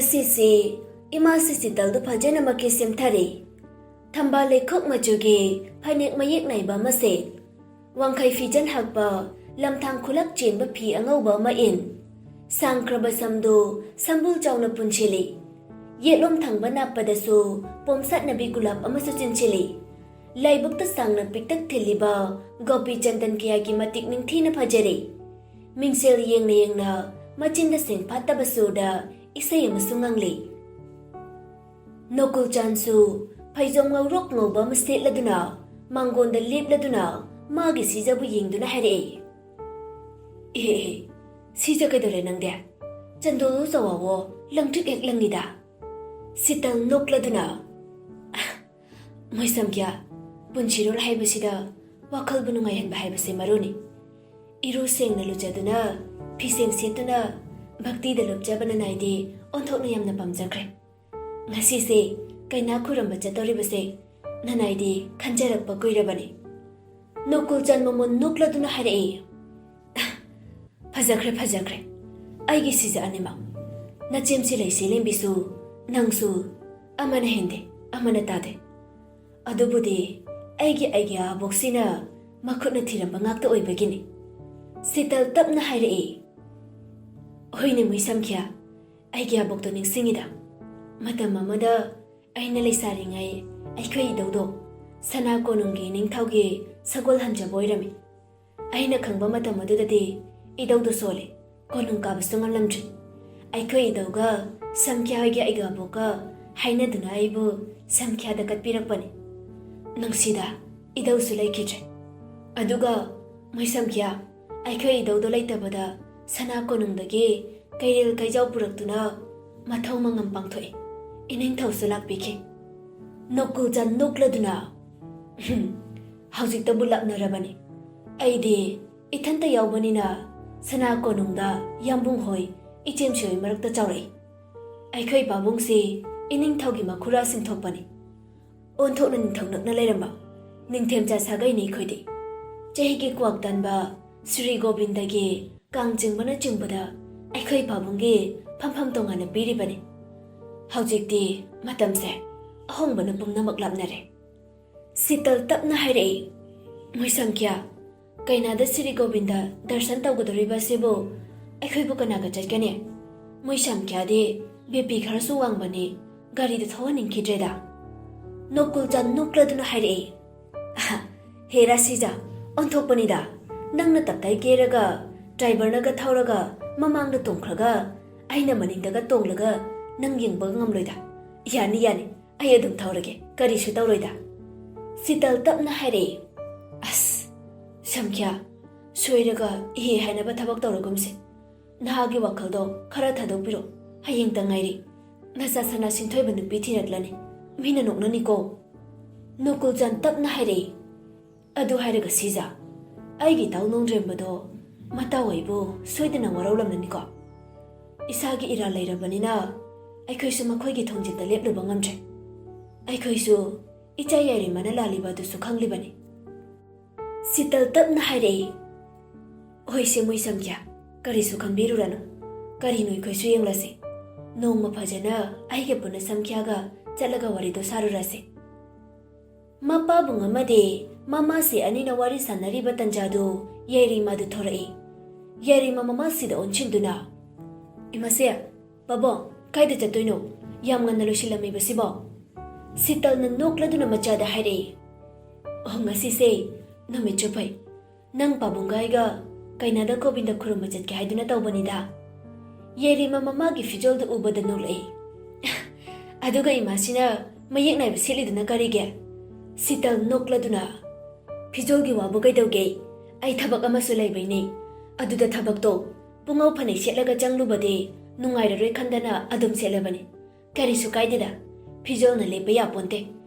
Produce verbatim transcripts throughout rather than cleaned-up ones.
ꯁꯤꯁꯤ ꯏꯃꯥꯁꯤ ꯁꯤꯇꯜꯗꯨ ꯐꯖꯅꯃꯛꯀꯤ ꯁꯦꯝꯊꯔꯦ꯫ ꯊꯝꯕꯥꯜ ꯂꯩꯈꯣꯛ ꯃꯆꯨꯒꯤ ꯐꯅꯦꯛ ꯃꯌꯦꯛ ꯅꯥꯏꯕ ꯑꯃ ꯁꯦꯠ, ꯋꯥꯡꯈꯩ ꯐꯤꯖꯟ ꯍꯛꯄ, ꯂꯝꯊꯥꯡ ꯈꯨꯂꯛ ꯆꯦꯟꯕ ꯐꯤ ꯑꯉꯧꯕ ꯑꯃ ꯏꯟ, ꯁꯥꯡꯈ꯭ꯔꯕ ꯁꯝꯗꯨ ꯁꯝꯕꯨꯜ ꯆꯥꯎꯅ ꯄꯨꯟꯁꯤꯜꯂꯤ꯫ ꯌꯦꯠꯂꯣꯝ ꯊꯪꯕ ꯅꯥꯞꯄꯗꯁꯨ ꯄꯣꯝꯁꯠꯅꯕꯤ ꯒꯨꯂꯥꯞ ꯑꯃꯁꯨ ꯆꯤꯟꯁꯤꯜꯂꯤ꯫ ꯂꯥꯏꯕꯛꯇ ꯁꯥꯡꯅ ꯄꯤꯛꯇꯛ ꯊꯤꯜꯂꯤꯕ ꯒꯣꯄꯤ ꯆꯟꯗꯟ ꯀꯌꯥꯒꯤ ꯃꯇꯤꯛ ꯅꯤꯡꯊꯤꯅ ꯐꯖꯔꯦ꯫ ꯃꯤꯡꯁꯦꯜ ꯌꯦꯡꯅ ꯌꯦꯡꯅ ꯃꯆꯤꯟꯗ ꯁꯦꯡ ꯐꯥꯠꯇꯕ ꯁꯨꯔꯗ ꯏꯁꯩ ꯑꯃꯁꯨ ꯉꯪꯂꯤ꯫ ꯅꯣꯀꯨꯜ ꯆꯥꯟꯁꯨ ꯐꯩꯖꯣꯝ ꯉꯧꯔꯣꯛ ꯉꯧꯕ ꯑꯃ ꯁꯦꯠꯂꯗꯨꯅ ꯃꯥꯡꯒꯣꯟꯗ ꯂꯦꯞꯂꯗꯨꯅ ꯃꯥꯒꯤ ꯁꯤꯖꯕꯨ ꯌꯦꯡꯗꯨꯅ ꯍꯥꯏꯔꯛꯏ, "ꯑꯦ, ꯑꯦ, ꯁꯤꯖ ꯀꯩꯗꯧꯔꯦ ꯅꯪꯗꯤ? ꯆꯟꯗꯣꯜꯂꯨ ꯆꯋꯥꯋꯣ ꯂꯪꯇ꯭ꯔꯤꯛ ꯍꯦꯛ ꯂꯪꯉꯤꯗ?" ꯁꯤꯇꯜ ꯅꯣꯛꯂꯗꯨꯅ, "ꯃꯣꯏꯁꯝ ꯀꯌꯥ, ꯄꯨꯟꯁꯤꯔꯣꯜ ꯍꯥꯏꯕꯁꯤꯗ ꯋꯥꯈꯜꯕꯨ ꯅꯨꯡꯉꯥꯏꯍꯟꯕ ꯍꯥꯏꯕꯁꯦ ꯃꯔꯨꯅꯤ꯫ ꯏꯔꯨ ꯁꯦꯡꯅ ꯂꯨꯖꯗꯨꯅ, ꯐꯤꯁꯦꯡ ꯁꯦꯠꯇꯨꯅ, ꯚꯛꯇꯤꯗ ꯂꯨꯞꯆꯕꯅ ꯅꯥꯏꯗꯦ, ꯑꯣꯟꯊꯣꯛꯅ ꯌꯥꯝꯅ ꯄꯥꯝꯖꯈ꯭ꯔꯦ꯫ ꯉꯁꯤꯁꯦ ꯀꯩꯅꯥ ꯈꯨꯔꯨꯝꯕ ꯆꯠꯇꯧꯔꯤꯕꯁꯦ ꯅꯅꯥꯏꯗꯤ ꯈꯟꯖꯔꯛꯄ ꯀꯨꯏꯔꯕꯅꯤ꯫" ꯅꯣꯀꯨꯜꯆꯟ ꯃꯃꯣꯟ ꯅꯣꯛꯂꯗꯨꯅ ꯍꯥꯏꯔꯛꯏ, "ꯐꯖꯈ꯭ꯔꯦ, ꯐꯖꯈ꯭ꯔꯦ꯫ ꯑꯩꯒꯤ ꯁꯤꯖ ꯑꯅꯤꯃꯛ, ꯅꯆꯦꯝꯁꯤ ꯂꯩꯁꯤ ꯂꯦꯝꯕꯤꯁꯨ, ꯅꯪꯁꯨ, ꯑꯃꯅ ꯍꯦꯟꯗꯦ, ꯑꯃꯅ ꯇꯥꯗꯦ꯫ ꯑꯗꯨꯕꯨꯗꯤ ꯑꯩꯒꯤ, ꯑꯩꯒꯤ ꯑꯕꯣꯛꯁꯤꯅ ꯃꯈꯨꯠꯅ ꯊꯤꯔꯝꯕ ꯉꯥꯛꯇ ꯑꯣꯏꯕꯒꯤꯅꯤ꯫" ꯁꯤꯇꯜ ꯇꯞꯅ ꯍꯥꯏꯔꯛꯏ, "ꯍꯣꯏꯅꯦ ꯃꯣꯏꯁꯝꯈꯤꯌꯥ, ꯑꯩꯒꯤ ꯑꯕꯣꯛꯇꯣ ꯅꯤꯡꯁꯤꯡꯉꯤꯗ꯫ ꯃꯇꯝ ꯑꯃꯗ ꯑꯩꯅ ꯂꯩꯁꯥꯔꯤꯉꯩ ꯑꯩꯈꯣꯏ ꯏꯙꯧꯗꯣ ꯁꯅꯥ ꯀꯣꯅꯨꯡꯒꯤ ꯅꯤꯡꯊꯧꯒꯤ ꯁꯒꯣꯜ ꯍꯟꯖꯕ ꯑꯣꯏꯔꯝꯃꯤ꯫ ꯑꯩꯅ ꯈꯪꯕ ꯃꯇꯝ ꯑꯗꯨꯗꯗꯤ ꯏꯙꯧꯗꯣ ꯁꯣꯜꯂꯦ, ꯀꯣꯅꯨꯡ ꯀꯥꯕꯁꯨ ꯉꯝꯂꯝꯗ꯭ꯔꯤ꯫ ꯑꯩꯈꯣꯏ ꯏꯙꯧꯒ ꯁꯝꯈ꯭ꯌꯥ ꯍꯣꯏꯒꯤ ꯑꯩꯒ ꯑꯕꯣꯛꯀ ꯍꯥꯏꯅꯗꯨꯅ ꯑꯩꯕꯨ ꯁꯝꯈ꯭ꯌꯥꯗ ꯀꯠꯄꯤꯔꯛꯄꯅꯤ꯫ ꯅꯨꯡꯁꯤꯗ, ꯏꯙꯧꯁꯨ ꯂꯩꯈꯤꯗ꯭ꯔꯦ꯫ ꯑꯗꯨꯒ ꯃꯣꯏꯁꯝꯈꯤꯌꯥ, ꯑꯩꯈꯣꯏ ꯏꯙꯧꯗꯣ ꯂꯩꯇꯕꯗ ꯁꯅꯥ ꯀꯣꯅꯨꯡꯗꯒꯤ ꯀꯩꯔꯦꯜ ꯀꯩꯖꯥꯎ ꯄꯨꯔꯛꯇꯨꯅ ꯃꯊꯧ ꯃꯉꯝ ꯄꯥꯡꯊꯣꯛꯏ꯫ ꯏꯅꯤꯡꯊꯧꯁꯨ ꯂꯥꯛꯄꯤꯈꯤ꯫" ꯅꯣꯀꯨꯜꯆꯟ ꯅꯣꯛꯂꯗꯨꯅ, "ꯍꯨꯝ, ꯍꯧꯖꯤꯛꯇꯕꯨ ꯂꯥꯛꯅꯔꯕꯅꯤ꯫ ꯑꯩꯗꯤ ꯏꯊꯟꯇ ꯌꯥꯎꯕꯅꯤꯅ ꯁꯅꯥ ꯀꯣꯅꯨꯡꯗ ꯌꯥꯝꯕꯨꯡ ꯍꯣꯏ, ꯏꯆꯦꯝꯁꯤ ꯍꯣꯏ ꯃꯔꯛꯇ ꯆꯥꯎꯔꯛꯏ꯫ ꯑꯩꯈꯣꯏ ꯄꯥꯕꯨꯡꯁꯤ ꯏꯅꯤꯡꯊꯧꯒꯤ ꯃꯈꯨꯔꯥꯁꯤꯡ ꯊꯣꯛꯄꯅꯤ꯫ ꯑꯣꯟꯊꯣꯛꯅ ꯅꯤꯡꯊꯧ ꯅꯛꯅ ꯂꯩꯔꯝꯕ ꯅꯤꯡꯊꯦꯝꯆꯥ ꯁꯥꯒꯩꯅꯤ ꯑꯩꯈꯣꯏꯗꯤ꯫ ꯆꯍꯤꯒꯤ ꯀ꯭ꯋꯥꯛ ꯇꯥꯟꯕ ꯁ꯭ꯔꯤ ꯒꯣꯕꯤꯟꯗꯒꯤ ꯀꯥꯡ ꯆꯤꯡꯕꯅꯆꯤꯡꯕꯗ ꯑꯩꯈꯣꯏ ꯄꯥꯕꯨꯡꯒꯤ ꯐꯝꯐꯝ ꯇꯣꯉꯥꯟꯅ ꯄꯤꯔꯤꯕꯅꯤ꯫ ꯍꯧꯖꯤꯛꯇꯤ ꯃꯇꯝꯁꯦ ꯑꯍꯣꯡꯕꯅ ꯄꯨꯝꯅꯃꯛ ꯂꯥꯞꯅꯔꯦ꯫ ꯁꯤꯇꯜ ꯇꯞꯅ ꯍꯥꯏꯔꯛꯏ, "ꯃꯣꯏ ꯁꯪꯈ꯭ꯌꯥ, ꯀꯩꯅꯥꯗ ꯁ꯭ꯔꯤ ꯒꯣꯕꯤꯟꯗ ꯗꯔꯁꯟ ꯇꯧꯒꯗꯧꯔꯤꯕ ꯑꯁꯤꯕꯨ ꯑꯩꯈꯣꯏꯕꯨ ꯀꯅꯥꯒ ꯆꯠꯀꯅꯤ? ꯃꯣꯏ ꯁꯪꯈ꯭ꯌꯥꯗꯤ ꯕꯤ ꯄꯤ ꯈꯔꯁꯨ ꯋꯥꯡꯕꯅꯤ, ꯒꯥꯔꯤꯗ ꯊꯧꯍꯟꯅꯤꯡꯈꯤꯗ꯭ꯔꯦꯗ꯫" ꯅꯣꯀꯨꯜꯆꯥꯟ ꯅꯣꯛꯂꯗꯨꯅ ꯍꯥꯏꯔꯛꯏ, "ꯑꯍ, ꯍꯦꯔꯥ ꯁꯤꯖꯥ, ꯑꯣꯟꯊꯣꯛꯄꯅꯤꯗ꯫ ꯅꯪꯅ ꯇꯞꯇꯥꯏ ꯀꯦꯔꯒ, ꯗ꯭ꯔꯥꯏꯚꯔꯅꯒ ꯊꯧꯔꯒ ꯃꯃꯥꯡꯗ ꯇꯣꯡꯈ꯭ꯔꯒ, ꯑꯩꯅ ꯃꯅꯤꯡꯗꯒ ꯇꯣꯡꯂꯒ ꯅꯪ ꯌꯦꯡꯕꯒ ꯉꯝꯂꯣꯏꯗ꯫ ꯌꯥꯅꯤ, ꯌꯥꯅꯤ, ꯑꯩ ꯑꯗꯨꯝ ꯊꯧꯔꯒꯦ, ꯀꯔꯤꯁꯨ ꯇꯧꯔꯣꯏꯗ꯫" ꯁꯤꯇꯜ ꯇꯞꯅ ꯍꯥꯏꯔꯛꯏ, "ꯑꯁ, ꯁꯪꯈ꯭ꯌꯥ, ꯁꯣꯏꯔꯒ ꯏꯍꯦ ꯍꯥꯏꯅꯕ ꯊꯕꯛ ꯇꯧꯔꯒꯨꯝꯁꯦ꯫ ꯅꯍꯥꯒꯤ ꯋꯥꯈꯜꯗꯣ ꯈꯔ ꯊꯥꯗꯣꯛꯄꯤꯔꯣ꯫ ꯍꯌꯦꯡꯇ ꯉꯥꯏꯔꯤ꯫ ꯅꯆꯥ ꯁꯅꯥ ꯁꯤꯟꯊꯣꯏꯕ ꯅꯨꯄꯤ ꯊꯤꯔꯛꯂꯅꯤ꯫ ꯃꯤꯅ ꯅꯣꯛꯅꯅꯤꯀꯣ꯫" ꯅꯣꯀꯨꯜꯆꯥꯟ ꯇꯞꯅ ꯍꯥꯏꯔꯛꯏ, "ꯑꯗꯨ ꯍꯥꯏꯔꯒ ꯁꯤꯖꯥ, ꯑꯩꯒꯤ ꯏꯇꯥꯎ ꯅꯣꯡꯗ꯭ꯔꯦꯝꯕꯗꯣ ꯃꯇꯥꯎ ꯑꯩꯕꯨ ꯁꯣꯏꯗꯅ ꯋꯥꯔꯧꯂꯝꯂꯅꯤꯀꯣ꯫ ꯏꯁꯥꯒꯤ ꯏꯔꯥꯜ ꯂꯩꯔꯕꯅꯤꯅ ꯑꯩꯈꯣꯏꯁꯨ ꯃꯈꯣꯏꯒꯤ ꯊꯣꯡꯖꯤꯟꯗ ꯂꯦꯞꯂꯨꯕ ꯉꯝꯗ꯭ꯔꯦ꯫ ꯑꯩꯈꯣꯏꯁꯨ ꯏꯆꯥ ꯌꯥꯏꯔꯤꯃꯅ ꯂꯥꯜꯂꯤꯕ ꯑꯗꯨꯁꯨ ꯈꯪꯂꯤꯕꯅꯤ꯫" ꯁꯤꯇꯜ ꯇꯞꯅ ꯍꯥꯏꯔꯛꯏ, "ꯍꯣꯏꯁꯦ ꯃꯣꯏ ꯁꯪꯈ꯭ꯌꯥ, ꯀꯔꯤꯁꯨ ꯈꯟꯕꯤꯔꯨꯔꯅꯨ꯫ ꯀꯔꯤꯅꯣ ꯑꯩꯈꯣꯏꯁꯨ ꯌꯦꯡꯂꯁꯤ꯫ ꯅꯣꯡꯃ ꯐꯖꯅ ꯑꯩꯒ ꯄꯨꯟꯅ ꯁꯪꯈ꯭ꯌꯥꯒ ꯆꯠꯂꯒ ꯋꯥꯔꯤꯗꯣ ꯁꯥꯔꯨꯔꯁꯤ꯫" ꯃꯄꯥꯕꯨꯡ ꯑꯃꯗꯤ ꯃꯃꯥꯁꯤ ꯑꯅꯤꯅ ꯋꯥꯔꯤ ꯁꯥꯟꯅꯔꯤꯕ ꯇꯟꯖꯥꯗꯨ ꯌꯥꯏꯔꯤꯃꯥꯗꯨ ꯊꯣꯔꯛꯏ꯫ ꯌꯥꯏꯔꯤꯃꯥ ꯃꯃꯥꯁꯤꯗ ꯑꯣꯟꯁꯤꯟꯗꯨꯅ, "ꯏꯃꯥꯁꯦ, ꯄꯥꯕꯨꯡ, ꯀꯥꯏꯗ ꯆꯠꯇꯣꯏꯅꯣ? ꯌꯥꯝ ꯉꯟꯅ ꯂꯣꯏꯁꯤꯜꯂꯝꯃꯤꯕꯁꯤꯕꯣ?" ꯁꯤꯇꯜꯅ ꯅꯣꯛꯂꯗꯨꯅ ꯃꯆꯥꯗ ꯍꯥꯏꯔꯛꯏ, "ꯑꯣ, ꯉꯁꯤꯁꯦ ꯅꯨꯃꯤꯠꯁꯨ ꯐꯩ꯫ ꯅꯪ ꯄꯥꯕꯨꯡꯒ ꯑꯩꯒ ꯀꯩꯅꯥꯗ ꯒꯣꯕꯤꯟꯗ ꯈꯨꯔꯨꯝꯕ ꯆꯠꯀꯦ ꯍꯥꯏꯗꯨꯅ ꯇꯧꯕꯅꯤꯗ꯫" ꯌꯥꯏꯔꯤꯃ ꯃꯃꯥꯒꯤ ꯐꯤꯖꯣꯜꯗꯨ ꯎꯕꯗ ꯅꯣꯛꯂꯛꯏ꯫ "ꯑꯗꯨꯒ ꯏꯃꯥꯁꯤꯅ ꯃꯌꯦꯛ ꯅꯥꯏꯕ ꯁꯦꯠꯂꯤꯗꯨꯅ ꯀꯔꯤꯒꯤ?" ꯁꯤꯇꯜ ꯅꯣꯛꯂꯗꯨꯅ, "ꯐꯤꯖꯣꯜꯒꯤ ꯋꯥꯕꯨ ꯀꯩꯗꯧꯒꯦ? ꯑꯩ ꯊꯕꯛ ꯑꯃꯁꯨ ꯂꯩꯕꯩꯅꯦ꯫ ꯑꯗꯨꯗ ꯊꯕꯛꯇꯣ ꯄꯨꯡꯉꯧ ꯐꯅꯦꯛ ꯁꯦꯠꯂꯒ ꯆꯪꯂꯨꯕꯗꯤ ꯅꯨꯡꯉꯥꯏꯔꯔꯣꯏ ꯈꯟꯗꯅ ꯑꯗꯨꯝ ꯁꯦꯠꯂꯕꯅꯤ꯫ ꯀꯔꯤꯁꯨ ꯀꯥꯏꯗꯦꯗ, ꯐꯤꯖꯣꯜꯅ ꯂꯦꯞꯄ ꯌꯥꯄꯣꯟꯇꯦ꯫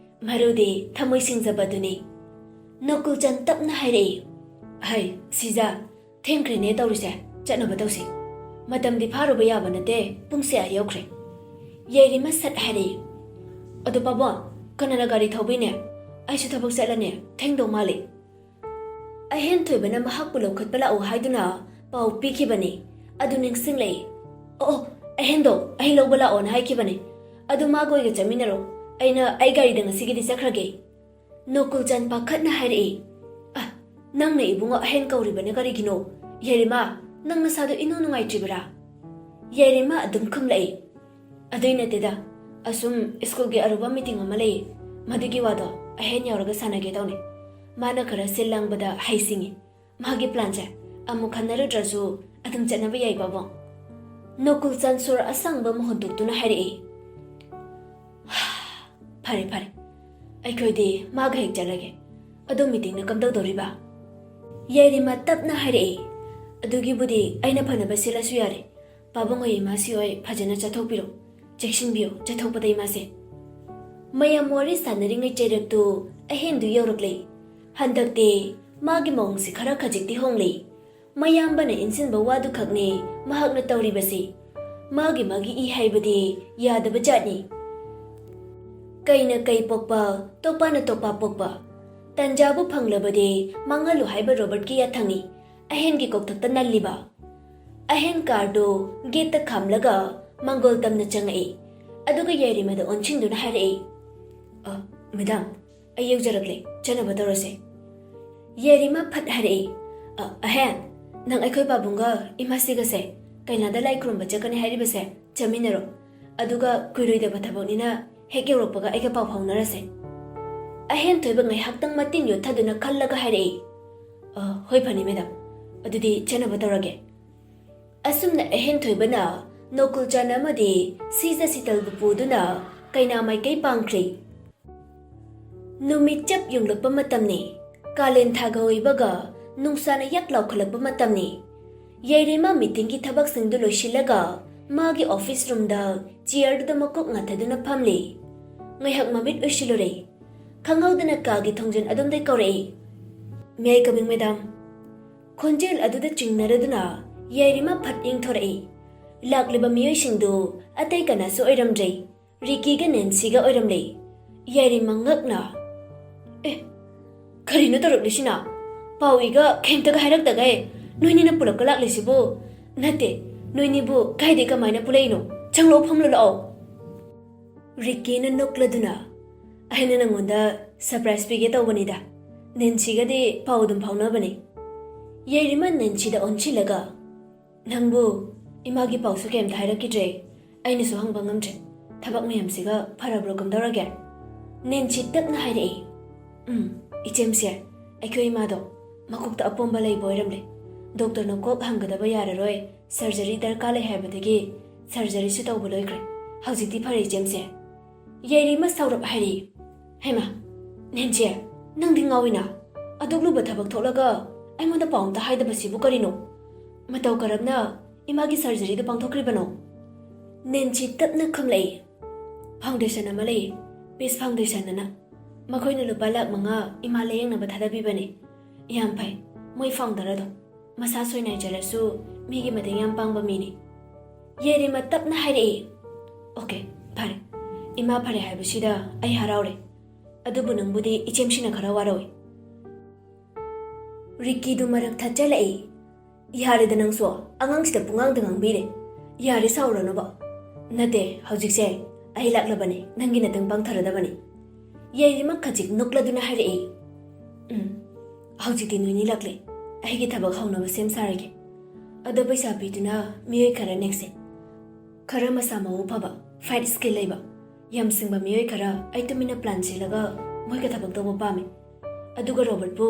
ꯃꯔꯨꯗꯤ ꯊꯃꯣꯏ ꯁꯤꯡꯖꯕꯗꯨꯅꯤ꯫" ꯅꯣꯀꯨꯜꯆꯟ ꯇꯞꯅ ꯍꯥꯏꯔꯛꯏ, "ꯍꯩ, ꯁꯤꯖꯥ, ꯊꯦꯡꯈ꯭ꯔꯦꯅꯦ ꯇꯧꯔꯤꯁꯦ, ꯆꯠꯅꯕ ꯇꯧꯁꯤ꯫ ꯃꯇꯝꯗꯤ ꯐꯥꯔꯨꯕ ꯌꯥꯕ ꯅꯠꯇꯦ, ꯄꯨꯡꯁꯦ ꯑꯥ ꯌꯧꯈ꯭ꯔꯦ꯫" ꯌꯥꯏꯔꯤꯃ ꯁꯠ ꯍꯥꯏꯔꯛꯏ, "ꯑꯗꯣ ꯄꯥꯕꯨꯡ, ꯀꯅꯥꯅ ꯒꯥꯔꯤ ꯊꯧꯕꯤꯅꯦ? ꯑꯩꯁꯨ ꯊꯕꯛ ꯆꯠꯂꯅꯤ, ꯊꯦꯡꯗꯧ ꯃꯥꯜꯂꯤ꯫" ꯑꯍꯦꯟ ꯊꯣꯏꯕꯅ ꯃꯍꯥꯛꯄꯨ ꯂꯧꯈꯠꯄ ꯂꯥꯛꯎ ꯍꯥꯏꯗꯨꯅ ꯄꯥꯎ ꯄꯤꯈꯤꯕꯅꯤ꯫ ꯑꯗꯨ ꯅꯤꯡꯁꯤꯡꯂꯛꯏ꯫ "ꯑꯣ, ꯑꯣ, ꯑꯍꯦꯟꯗꯣ ꯑꯩ ꯂꯧꯕ ꯂꯥꯛꯑꯣꯅ ꯍꯥꯏꯈꯤꯕꯅꯤ꯫ "ꯑꯗꯨ ꯃꯥꯒ ꯑꯣꯏꯒ ꯆꯠꯃꯤꯟꯅꯔꯣ꯫ ꯑꯩꯅ ꯑꯩ ꯒꯥꯔꯤꯗ ꯉꯁꯤꯒꯤꯗꯤ ꯆꯠꯈ꯭ꯔꯒꯦ"꯫ ꯅꯣꯀꯨꯜꯆꯥꯟ ꯄꯥꯈꯠꯅ ꯍꯥꯏꯔꯛꯏ꯫ "ꯑ, ꯅꯪꯅ ꯏꯕꯨꯡꯉꯣ ꯑꯍꯦꯟ ꯀꯧꯔꯤꯕꯅ ꯀꯔꯤꯒꯤꯅꯣ? ꯌꯥꯏꯔꯤꯃ, ꯅꯪ ꯅꯁꯥꯗꯣ ꯏꯅꯨꯡ ꯅꯨꯡꯉꯥꯏꯇ꯭ꯔꯤꯕꯔꯥ?" ꯌꯥꯏꯔꯤꯃ ꯑꯗꯨꯝ ꯈꯨꯝꯂꯛꯏ꯫ "ꯑꯗꯨꯏ ꯅꯠꯇꯦꯗ, ꯑꯁꯨꯝ ꯁ꯭ꯀꯨꯜꯒꯤ ꯑꯔꯨꯕ ꯃꯤꯇꯤꯡ ꯑꯃ ꯂꯩꯌꯦ꯫ ꯃꯗꯨꯒꯤ ꯋꯥꯗꯣ ꯑꯍꯦꯟ ꯌꯥꯎꯔꯒ ꯁꯥꯟꯅꯒꯦ ꯇꯧꯅꯦ꯫ ꯃꯥꯅ ꯈꯔ ꯁꯤꯜ ꯂꯥꯡꯕꯗ ꯍꯩꯁꯤꯡꯉꯤ꯫ ꯃꯥꯒꯤ ꯄ꯭ꯂꯥꯟꯁꯦ ꯑꯃꯨꯛ ꯈꯟꯅꯔꯨꯗ꯭ꯔꯁꯨ ꯑꯗꯨꯝ ꯆꯠꯅꯕ ꯌꯥꯏ, ꯄꯥꯕꯨꯡ"꯫ ꯅꯣꯀꯨꯜꯆꯥꯟ ꯁꯣꯔ ꯑꯁꯥꯡꯕ ꯑꯃ ꯍꯣꯟꯗꯣꯛꯇꯨꯅ ꯍꯥꯏꯔꯛꯏ꯫ "ꯐꯔꯦ, ꯐꯔꯦ, ꯑꯩꯈꯣꯏꯗꯤ ꯃꯥꯒ ꯍꯦꯛ ꯆꯠꯂꯒꯦ꯫ ꯑꯗꯣ ꯃꯤꯇꯤꯡꯅ ꯀꯝꯗꯧꯗꯧꯔꯤꯕ?" ꯌꯥꯏꯔꯤꯃ ꯇꯞꯅ ꯍꯥꯏꯔꯛꯏ꯫ "ꯑꯗꯨꯒꯤꯕꯨꯗꯤ ꯑꯩꯅ ꯐꯅꯕ ꯁꯤꯜꯂꯁꯨ ꯌꯥꯔꯦ꯫ ꯄꯥꯕꯨꯡ ꯍꯣꯏ, ꯏꯃꯥꯁꯤ ꯍꯣꯏ ꯐꯖꯅ ꯆꯠꯊꯣꯛꯄꯤꯔꯣ꯫ ꯆꯦꯛꯁꯤꯟꯕꯤꯌꯨ, ꯆꯠꯊꯣꯛꯄꯗ ꯏꯃꯥꯁꯦ"꯫ ꯃꯌꯥꯝ ꯋꯥꯔꯤ ꯁꯥꯟꯅꯔꯤꯉꯩ ꯆꯩꯔꯛꯇꯨ ꯑꯍꯦꯟꯗꯨ ꯌꯧꯔꯛꯂꯦ꯫ ꯍꯟꯗꯛꯇꯤ ꯃꯥꯒꯤ ꯃꯑꯣꯡꯁꯤ ꯈꯔ ꯈꯖꯤꯛꯇꯤ ꯍꯣꯡꯂꯦ꯫ ꯃꯌꯥꯝꯕꯅ ꯏꯟꯁꯤꯟꯕ ꯋꯥꯗꯨ ꯈꯛꯅꯤ ꯃꯍꯥꯛꯅ ꯇꯧꯔꯤꯕꯁꯤ꯫ ꯃꯥꯒꯤ ꯃꯥꯒꯤ ꯏ ꯍꯥꯏꯕꯗꯤ ꯌꯥꯗꯕ ꯖꯥꯠꯅꯤ꯫ "ꯀꯩꯅ ꯀꯩ ꯄꯣꯛꯄ, ꯇꯣꯛꯄꯥꯅ ꯇꯣꯛꯄꯥ ꯄꯣꯛꯄ꯫ ꯇꯟꯖꯥꯕꯨ ꯐꯪꯂꯕꯗꯤ ꯃꯥꯡꯍꯜꯂꯨ" ꯍꯥꯏꯕ ꯔꯣꯕꯔꯠꯀꯤ ꯌꯥꯊꯪꯅꯤ ꯑꯍꯦꯟꯒꯤ ꯀꯣꯛꯊꯛꯇ ꯅꯜꯂꯤꯕ꯫ ꯑꯍꯦꯟ ꯀꯥꯔꯗꯨ ꯒꯦꯠꯇ ꯈꯥꯝꯂꯒ ꯃꯥꯡꯒꯣꯜ ꯇꯝꯅ ꯆꯪꯉꯛꯏ꯫ ꯑꯗꯨꯒ ꯌꯥꯏꯔꯤꯃꯗ ꯑꯣꯟꯁꯤꯟꯗꯨꯅ ꯍꯥꯏꯔꯛꯏ, "ꯑ, ꯃꯦꯗꯥꯝ, ꯑꯩ ꯌꯧꯖꯔꯛꯂꯦ, ꯆꯠꯅꯕ ꯇꯧꯔꯁꯦ"꯫ ꯌꯥꯏꯔꯤꯃ ꯐꯠ ꯍꯥꯏꯔꯛꯏ, "ꯑ, ꯑꯍꯦꯟ, ꯅꯪ ꯑꯩꯈꯣꯏ ꯄꯥꯕꯨꯡꯒ ꯏꯃꯥꯁꯤꯒꯁꯦ ꯀꯩꯅꯥꯗ ꯂꯥꯏ ꯈꯨꯔꯨꯝꯕ ꯆꯠꯀꯅꯤ ꯍꯥꯏꯔꯤꯕꯁꯦ ꯆꯠꯃꯤꯟꯅꯔꯣ꯫ ꯑꯗꯨꯒ ꯀꯨꯏꯔꯣꯏꯗꯕ ꯊꯕꯛꯅꯤꯅ ꯍꯦꯛ ꯌꯧꯔꯛꯄꯒ ꯑꯩꯒ ꯄꯥꯎ ꯐꯥꯎꯅꯔꯁꯦ"꯫ ꯑꯍꯦꯟ ꯊꯣꯏꯕ ꯉꯥꯏꯍꯥꯛꯇꯪ ꯃꯇꯤꯟ ꯌꯣꯠꯊꯗꯨꯅ ꯈꯜꯂꯒ ꯍꯥꯏꯔꯛꯏ, "ꯑ, ꯍꯣꯏ, ꯐꯅꯤ ꯃꯦꯗꯥꯝ, ꯑꯗꯨꯗꯤ ꯆꯠꯅꯕ ꯇꯧꯔꯒꯦ"꯫ ꯑꯁꯨꯝꯅ ꯑꯍꯦꯟ ꯊꯣꯏꯕꯅ ꯅꯣꯀꯨꯜꯆꯥꯟ ꯑꯃꯗꯤ ꯁꯤꯖ ꯁꯤꯇꯜꯕꯨ ꯄꯨꯗꯨꯅ ꯀꯩꯅꯥ ꯃꯥꯏꯀꯩ ꯄꯥꯡꯈ꯭ꯔꯤ꯫ ꯅꯨꯃꯤꯠ ꯆꯞ ꯌꯨꯡꯂꯛꯄ ꯃꯇꯝꯅꯤ꯫ ꯀꯥꯂꯦꯟ ꯊꯥꯒ ꯑꯣꯏꯕꯒ ꯅꯨꯡꯁꯥꯅ ꯌꯛ ꯂꯥꯎꯈꯠꯂꯛꯄ ꯃꯇꯝꯅꯤ꯫ ꯌꯥꯏꯔꯤꯃ ꯃꯤꯇꯤꯡꯒꯤ ꯊꯕꯛꯁꯤꯡꯗꯨ ꯂꯣꯏꯁꯤꯜꯂꯒ ꯃꯥꯒꯤ ꯑꯣꯐꯤꯁ ꯔꯨꯝꯗ ꯆꯤꯌꯔꯗꯨꯗ ꯃꯀꯣꯛ ꯉꯥꯊꯗꯨꯅ ꯐꯝꯂꯤ꯫ ꯉꯥꯏꯍꯥꯛ ꯃꯃꯤꯠ ꯎꯏꯁꯤꯜꯂꯨꯔꯦ꯫ ꯈꯪꯍꯧꯗꯅ ꯀꯥꯒꯤ ꯊꯣꯡꯖꯤꯟ ꯑꯗꯣꯝꯗꯩ ꯀꯧꯔꯛꯏ, "May I coming, madam?" ꯈꯣꯟꯖꯦꯜ ꯑꯗꯨꯗ ꯆꯤꯡꯅꯔꯗꯨꯅ ꯌꯥꯏꯔꯤꯃ ꯐꯠ ꯌꯦꯡꯊꯣꯔꯛꯏ꯫ ꯂꯥꯛꯂꯤꯕ ꯃꯤꯑꯣꯏꯁꯤꯡꯗꯨ ꯑꯇꯩ ꯀꯅꯥꯁꯨ ꯑꯣꯏꯔꯝꯗ꯭ꯔꯦ꯫ ꯔꯤꯀꯤꯒ ꯅꯦꯟꯁꯤꯒ ꯑꯣꯏꯔꯝꯂꯦ꯫ ꯌꯥꯏꯔꯤꯃ ꯉꯛꯅ, "ꯑꯦ, ꯀꯔꯤꯅꯣ ꯇꯧꯔꯛꯂꯤꯁꯤꯅ? ꯄꯥꯎ ꯏꯒ ꯀꯩꯝꯇꯒ ꯍꯥꯏꯔꯛꯇꯒꯩ ꯅꯣꯏꯅꯤꯅ ꯄꯨꯂꯞꯀ ꯂꯥꯛꯂꯤꯁꯤꯕꯨ? ꯅꯠꯇꯦ, ꯅꯣꯏꯅꯤꯕꯨ ꯀꯥꯏꯗꯩ ꯀꯃꯥꯏꯅ ꯄꯨꯜꯂꯛꯏꯅꯣ? ꯆꯪꯂꯛꯑꯣ, ꯐꯝꯂꯨ ꯂꯥꯛꯑꯣ"꯫ ꯔꯤꯛꯀꯤꯅ ꯅꯣꯛꯂꯗꯨꯅ, "ꯑꯩꯅ ꯅꯪꯉꯣꯟꯗ ꯁꯔꯄ꯭ꯔꯥꯏꯖ ꯄꯤꯒꯦ ꯇꯧꯕꯅꯤꯗ꯫ ꯅꯦꯟꯁꯤꯒꯗꯤ ꯄꯥꯎ ꯑꯗꯨꯝ ꯐꯥꯎꯅꯕꯅꯤ꯫" ꯌꯥꯏꯔꯤꯃ ꯅꯦꯟꯁꯤꯗ ꯑꯣꯟꯁꯤꯜꯂꯒ, "ꯅꯪꯕꯨ ꯏꯃꯥꯒꯤ ꯄꯥꯎꯁꯨ ꯀꯩꯝꯇ ꯍꯥꯏꯔꯛꯈꯤꯗ꯭ꯔꯦ꯫ ꯑꯩꯅꯁꯨ ꯍꯪꯕ ꯉꯝꯗ꯭ꯔꯦ꯫ ꯊꯕꯛ ꯃꯌꯥꯝꯁꯤꯒ ꯐꯔꯕ꯭ꯔꯣ, ꯀꯝꯗꯧꯔꯒꯦ?" ꯅꯦꯟꯁꯤ ꯇꯞꯅ ꯍꯥꯏꯔꯛꯏ, "ꯎꯝ, ꯏꯆꯦꯝꯁꯦ, ꯑꯩꯈꯣꯏ ꯏꯃꯥꯗꯣ ꯃꯀꯣꯛꯇ ꯑꯄꯣꯝꯕ ꯂꯩꯕ ꯑꯣꯏꯔꯝꯂꯦ꯫ ꯗꯣꯛꯇꯔꯅ ꯀꯣꯛ ꯍꯪꯒꯗꯕ ꯌꯥꯔꯔꯣꯏ, ꯁꯔꯖꯔꯤ ꯗꯔꯀꯥꯔ ꯂꯩ ꯍꯥꯏꯕꯗꯒꯤ ꯁꯔꯖꯔꯤꯁꯨ ꯇꯧꯕ ꯂꯣꯏꯈ꯭ꯔꯦ꯫ ꯍꯧꯖꯤꯛꯇꯤ ꯐꯔꯦ ꯏꯆꯦꯝꯁꯦ꯫" ꯌꯥꯏꯔꯤꯃ ꯁꯥꯎꯔꯞ ꯍꯥꯏꯔꯛꯏ, "ꯍꯩꯃꯥ, ꯅꯦꯟꯁꯤ, ꯅꯪꯗꯤ ꯉꯥꯎꯏꯅ꯫ ꯑꯗꯨꯛ ꯂꯨꯕ ꯊꯕꯛ ꯊꯣꯛꯂꯒ ꯑꯩꯉꯣꯟꯗ ꯄꯥꯎ ꯑꯝꯇ ꯍꯥꯏꯗꯕꯁꯤꯕꯨ ꯀꯔꯤꯅꯣ? ꯃꯇꯧ ꯀꯔꯝꯅ ꯏꯃꯥꯒꯤ ꯁꯔꯖꯔꯤꯗꯨ ꯄꯥꯡꯊꯣꯛꯈ꯭ꯔꯤꯕꯅꯣ?" ꯅꯦꯟꯁꯤ ꯇꯞꯅ ꯈꯨꯝꯂꯛꯏ, "ꯐꯥꯎꯟꯗꯦꯁꯟ ꯑꯃ ꯂꯩ, ꯄꯤꯁ ꯐꯥꯎꯟꯗꯦꯁꯟ ꯑꯅ꯫ ꯃꯈꯣꯏꯅ ꯂꯨꯄꯥ ꯂꯥꯈ ꯃꯉꯥ ꯏꯃꯥ ꯂꯥꯌꯦꯡꯅꯕ ꯊꯥꯗꯕꯤꯕꯅꯤ꯫ ꯌꯥꯝ ꯐꯩ, ꯃꯣꯏ ꯐꯥꯎꯟꯗꯔ ꯑꯗꯣ꯫ ꯃꯁꯥ ꯁꯣꯏꯅꯥꯏꯖꯔꯁꯨ ꯃꯤꯒꯤ ꯃꯇꯦꯡ ꯌꯥꯝ ꯄꯥꯡꯕ ꯃꯤꯅꯤ꯫" ꯌꯥꯏꯔꯤꯃ ꯇꯞꯅ ꯍꯥꯏꯔꯛꯏ, "ꯑꯣꯀꯦ, ꯐꯔꯦ꯫ ꯏꯃꯥ ꯐꯔꯦ ꯍꯥꯏꯕꯁꯤꯗ ꯑꯩ ꯍꯔꯥꯎꯔꯦ꯫ ꯑꯗꯨꯕꯨ ꯅꯪꯕꯨꯗꯤ ꯏꯆꯦꯝꯁꯤꯅ ꯈꯔ ꯋꯥꯔꯧꯏ꯫" ꯔꯤꯛꯀꯤꯗꯨ ꯃꯔꯛ ꯊꯠꯆꯜꯂꯛꯏ, "ꯌꯥꯔꯦꯗ ꯅꯪꯁꯨ, ꯑꯉꯥꯡꯁꯤꯗ ꯄꯨꯡꯉꯥꯡꯗ ꯉꯥꯡꯕꯤꯔꯦ꯫ ꯌꯥꯔꯦ, ꯁꯥꯎꯔꯅꯨꯕ꯫ ꯅꯠꯇꯦ, ꯍꯧꯖꯤꯛꯁꯦ ꯑꯩ ꯂꯥꯛꯂꯕꯅꯤ, ꯅꯪꯒꯤ ꯅꯇꯪ ꯄꯥꯡꯊꯔꯗꯕꯅꯤ꯫" ꯌꯥꯏꯔꯤꯃ ꯈꯖꯤꯛ ꯅꯣꯛꯂꯗꯨꯅ ꯍꯥꯏꯔꯛꯏ, "ꯎꯝ, ꯍꯧꯖꯤꯛꯇꯤ ꯅꯣꯏꯅꯤ ꯂꯥꯛꯂꯦ꯫ ꯑꯩꯒꯤ ꯊꯕꯛ ꯍꯧꯅꯕ ꯁꯦꯝ ꯁꯥꯔꯒꯦ꯫ ꯑꯗꯣ ꯄꯩꯁꯥ ꯄꯤꯗꯨꯅ ꯃꯤꯑꯣꯏ ꯈꯔ ꯅꯦꯛꯁꯦ꯫ ꯈꯔ ꯃꯁꯥ ꯃꯎ ꯐꯕ, ꯐꯥꯏꯠ ꯁ꯭ꯀꯤꯜ ꯂꯩꯕ, ꯌꯥꯝ ꯁꯤꯡꯕ ꯃꯤꯑꯣꯏ ꯈꯔ ꯑꯩ ꯇꯨꯃꯤꯟꯅ ꯄ꯭ꯂꯥꯟ ꯁꯤꯜꯂꯒ ꯃꯣꯏꯒ ꯊꯕꯛ ꯇꯧꯕ ꯄꯥꯝꯃꯤ꯫ ꯑꯗꯨꯒ ꯔꯣꯕꯔꯠꯄꯨ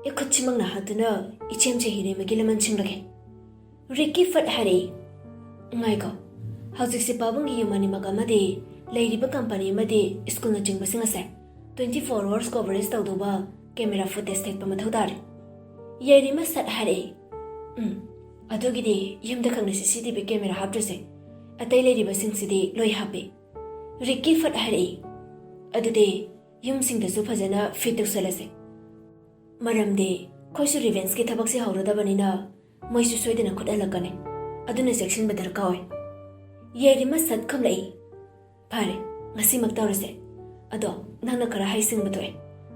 ꯑꯩ ꯈꯨꯠꯁꯤꯃꯛꯅ ꯍꯥꯠꯇꯨꯅ ꯏꯆꯦꯝꯆꯦ ꯍꯤꯔꯦꯝꯕꯒꯤ ꯂꯃꯟ ꯁꯤꯡꯂꯒꯦ꯫" ꯔꯤꯛꯀꯤ ꯐꯠ ꯍꯥꯏꯔꯛꯏ, "ꯉꯥꯏꯈꯣ, ꯍꯧꯖꯤꯛꯁꯦ ꯄꯥꯕꯨꯡꯒꯤ ꯌꯨꯝ ꯑꯅꯤꯃꯛ ꯑꯃꯗꯤ ꯂꯩꯔꯤꯕ ꯀꯝꯄꯅꯤ ꯑꯃꯗꯤ ꯁ꯭ꯀꯨꯜꯅꯆꯤꯡꯕꯁꯤꯡ ꯑꯁꯦ twenty four hours coverage ꯇꯧꯗꯧꯕ ꯀꯦꯃꯦꯔꯥ ꯐꯨꯇꯦꯖ ꯊꯦꯠꯄ ꯃꯊꯧ ꯇꯥꯔꯦ꯫" ꯌꯥꯏꯔꯤꯃ ꯁꯠ ꯍꯥꯏꯔꯛꯏ, "ꯎꯝ, ꯑꯗꯨꯒꯤꯗꯤ ꯌꯨꯝꯗ ꯈꯛꯅ C C T V camera ꯍꯥꯞꯇ꯭ꯔꯁꯦ, ꯑꯇꯩ ꯂꯩꯔꯤꯕꯁꯤꯡꯁꯤꯗꯤ ꯂꯣꯏ ꯍꯥꯞꯄꯤ꯫" ꯔꯤꯛꯀꯤ ꯐꯠ ꯍꯥꯏꯔꯛꯏ, "ꯑꯗꯨꯗꯤ ꯌꯨꯝꯁꯤꯡꯗꯁꯨ ꯐꯖꯅ ꯐꯤꯠ ꯇꯧꯁꯜꯂꯁꯦ꯫ ꯃꯔꯝꯗꯤ ꯑꯩꯈꯣꯏꯁꯨ ꯔꯤꯚꯦꯟꯁꯀꯤ ꯊꯕꯛꯁꯦ ꯍꯧꯔꯗꯕꯅꯤꯅ ꯃꯣꯏꯁꯨ ꯁꯣꯏꯗꯅ ꯈꯨꯠ ꯍꯜꯂꯛꯀꯅꯤ꯫ ꯑꯗꯨꯅ ꯆꯦꯛꯁꯤꯟꯕ ꯗꯔꯀꯥꯔ ꯑꯣꯏ꯫" ꯌꯥꯏꯔꯤꯃ ꯁꯠ ꯈꯨꯝꯂꯛꯏ, "ꯐꯔꯦ, ꯉꯁꯤꯃꯛ ꯇꯧꯔꯁꯦ꯫ ꯑꯗꯣ ꯅꯪꯅ ꯈꯔ ꯍꯩꯁꯤꯡꯕ ꯊꯣꯛꯑꯦ꯫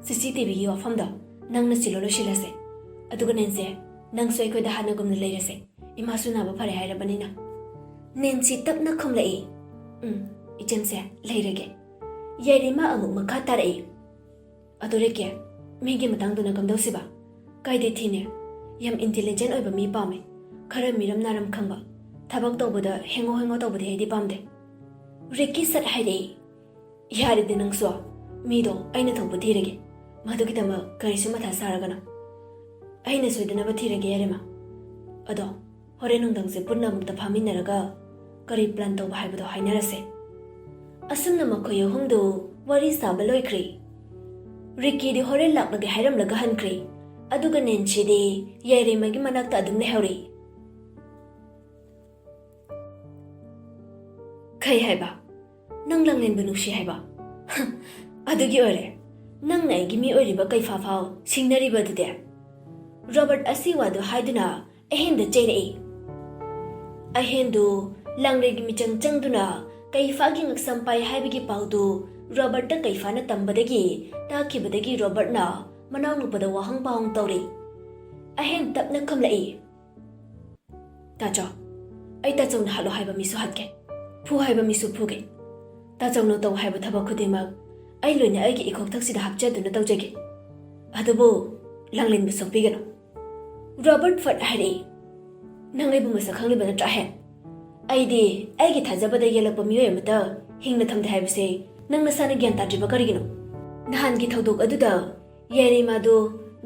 C C T V ꯒꯤ ꯋꯥꯐꯝꯗꯣ ꯅꯪꯅ ꯁꯤꯜꯂꯣ ꯂꯣꯏꯁꯤꯜꯂꯁꯦ꯫ ꯑꯗꯨꯒ ꯅꯦꯟꯁꯦ, ꯅꯪꯁꯨ ꯑꯩꯈꯣꯏꯗ ꯍꯥꯟꯅꯒꯨꯝꯅ ꯂꯩꯔꯁꯦ꯫ ꯏꯃꯥꯁꯨ ꯅꯥꯕ ꯐꯔꯦ ꯍꯥꯏꯔꯕꯅꯤꯅ꯫" ꯅꯦꯟꯁꯤ ꯇꯞꯅ ꯈꯨꯝꯂꯛꯏ, "ꯎꯝ, ꯏꯆꯦꯝꯁꯦ, ꯂꯩꯔꯒꯦ꯫ ꯌꯥꯏꯔꯤꯃ ꯑꯃꯨꯛ ꯃꯈꯥ ꯇꯥꯔꯛꯏ꯫ ꯑꯗꯣ ꯔꯤꯀꯤ, ꯃꯤꯒꯤ ꯃꯇꯥꯡꯗꯨꯅ ꯀꯝꯗꯧꯁꯤꯕ? ꯀꯥꯏꯗꯩ ꯊꯤꯅꯦ? ꯌꯥꯝ intelligent ꯑꯣꯏꯕ ꯃꯤ ꯄꯥꯝꯃꯦ꯫ ꯈꯔ ꯃꯤꯔꯝ ꯅꯥꯔꯝ ꯈꯪꯕ꯫ ꯊꯕꯛ ꯇꯧꯕꯗ ꯍꯦꯡꯉꯣ ꯍꯦꯡꯉꯣ ꯇꯧꯕꯗꯤ ꯑꯩꯗꯤ ꯄꯥꯝꯗꯦ꯫ ꯔꯤꯀꯤ ꯁꯠ ꯍꯥꯏꯔꯛꯏ, "ꯌꯥꯔꯦꯗ ꯅꯪꯁꯨ꯫ ꯃꯤꯗꯣ ꯑꯩꯅ ꯊꯣꯛꯄ ꯊꯤꯔꯒꯦ꯫ ꯃꯗꯨꯒꯤꯗꯃꯛ ꯀꯔꯤꯁꯨ ꯃꯊꯥ ꯁꯥꯔꯒꯅꯨ꯫ ꯑꯩꯅ ꯁꯣꯏꯗꯅꯕ ꯊꯤꯔꯒꯦ, ꯌꯥꯏꯔꯤꯃ꯫ ꯑꯗꯣ ꯍꯣꯔꯦꯟ ꯅꯨꯡꯗꯥꯡꯁꯦ ꯄꯨꯟꯅ ꯑꯃꯨꯛꯇ ꯐꯝꯃꯤꯟꯅꯔꯒ ꯀꯔꯤ plan ꯇꯧꯕ ꯍꯥꯏꯕꯗꯣ ꯍꯥꯏꯅꯔꯁꯦ꯫ ꯑꯁꯨꯝꯅ ꯃꯈꯣꯏ ꯑꯍꯨꯝꯗꯨ ꯋꯥꯔꯤ ꯁꯥꯕ ꯂꯣꯏꯈ꯭ꯔꯦ꯫ ꯔꯤꯀꯤꯗꯤ ꯍꯣꯔꯦꯟ ꯂꯥꯛꯂꯒꯦ ꯍꯥꯏꯔꯝꯂꯒ ꯍꯟꯈ꯭ꯔꯦ꯫ ꯑꯗꯨꯒ ꯅꯦꯟꯁꯤꯗꯤ ꯌꯥꯏꯔꯤꯃꯒꯤ ꯃꯅꯥꯛꯇ ꯑꯗꯨꯝ ꯂꯩꯍꯧꯔꯤ꯫ "ꯀꯩ ꯍꯥꯏꯕ? ꯅꯪ ꯂꯥꯡꯂꯦꯟꯕꯨ ꯅꯨꯡꯁꯤ ꯍꯥꯏꯕ? ꯑꯗꯨꯒꯤ ꯑꯣꯏꯔꯦ ꯅꯪꯅ ꯑꯩꯒꯤ ꯃꯤ ꯑꯣꯏꯔꯤꯕ ꯀꯩꯐꯥ ꯐꯥꯎ ꯁꯤꯡꯅꯔꯤꯕ ꯑꯗꯨꯗꯤ?" ꯔꯣꯕꯔꯠ ꯑꯁꯤ ꯋꯥꯗꯨ ꯍꯥꯏꯗꯨꯅ ꯑꯍꯦꯟꯗ ꯆꯩꯔꯛꯏ꯫ ꯑꯍꯦꯟꯗꯨ ꯂꯥꯡꯂꯦꯟꯒꯤ ꯃꯤꯆꯪ ꯆꯪꯗꯨꯅ ꯀꯩꯐꯥꯒꯤ ꯉꯛꯁꯝ ꯄꯥꯏ ꯍꯥꯏꯕꯒꯤ ꯄꯥꯎꯗꯨ ꯔꯣꯕꯔꯠꯇ ꯀꯩꯐꯥꯅ ꯇꯝꯕꯗꯒꯤ ꯇꯥꯈꯤꯕꯗꯒꯤ ꯔꯣꯕꯔꯠꯅ ꯃꯅꯥꯎꯅꯨꯄꯥꯗ ꯋꯥꯍꯪ ꯄꯥꯎꯍꯪ ꯇꯧꯔꯤ꯫ ꯑꯍꯦꯟ ꯇꯞꯅ ꯈꯨꯝꯂꯛꯏ, "ꯇꯥꯆꯧ, ꯑꯩ ꯇꯥꯆꯧꯅ ꯍꯥꯠꯂꯣ ꯍꯥꯏꯕ ꯃꯤꯁꯨ ꯍꯥꯠꯀꯦ, ꯐꯨ ꯍꯥꯏꯕ ꯃꯤꯁꯨ ꯐꯨꯒꯦ꯫ ꯇꯥꯆꯧꯅ ꯇꯧ ꯍꯥꯏꯕ ꯊꯕꯛ ꯈꯨꯗꯤꯡꯃꯛ ꯑꯩ ꯂꯣꯏꯅ ꯑꯩꯒꯤ ꯏꯈꯣꯛꯊꯛꯁꯤꯗ ꯍꯥꯞꯆꯗꯨꯅ ꯇꯧꯖꯒꯦ꯫ ꯑꯗꯨꯕꯨ ꯂꯥꯡꯂꯦꯟꯕꯨ ꯁꯣꯛꯄꯤꯒꯅꯨ꯫" ꯔꯣꯕꯔꯠ ꯐꯠ ꯍꯥꯏꯔꯛꯏ, "ꯅꯪ ꯑꯩꯕꯨ ꯃꯁꯛ ꯈꯪꯂꯤꯕ ꯅꯠꯇ꯭ꯔꯥ, ꯑꯍꯦꯟ? ꯑꯩꯗꯤ ꯑꯩꯒꯤ ꯊꯥꯖꯕꯗ ꯌꯦꯜꯂꯛꯄ ꯃꯤꯑꯣꯏ ꯑꯃꯠꯇ ꯍꯤꯡꯅ ꯊꯝꯗꯦ ꯍꯥꯏꯕꯁꯦ ꯅꯪ ꯅꯁꯥꯅ ꯒ꯭ꯌꯥꯟ ꯇꯥꯗ꯭ꯔꯤꯕ ꯀꯔꯤꯒꯤꯅꯣ? ꯅꯍꯥꯟꯒꯤ ꯊꯧꯗꯣꯛ ꯑꯗꯨꯗ ꯌꯥꯏꯔꯤꯃꯥꯗꯨ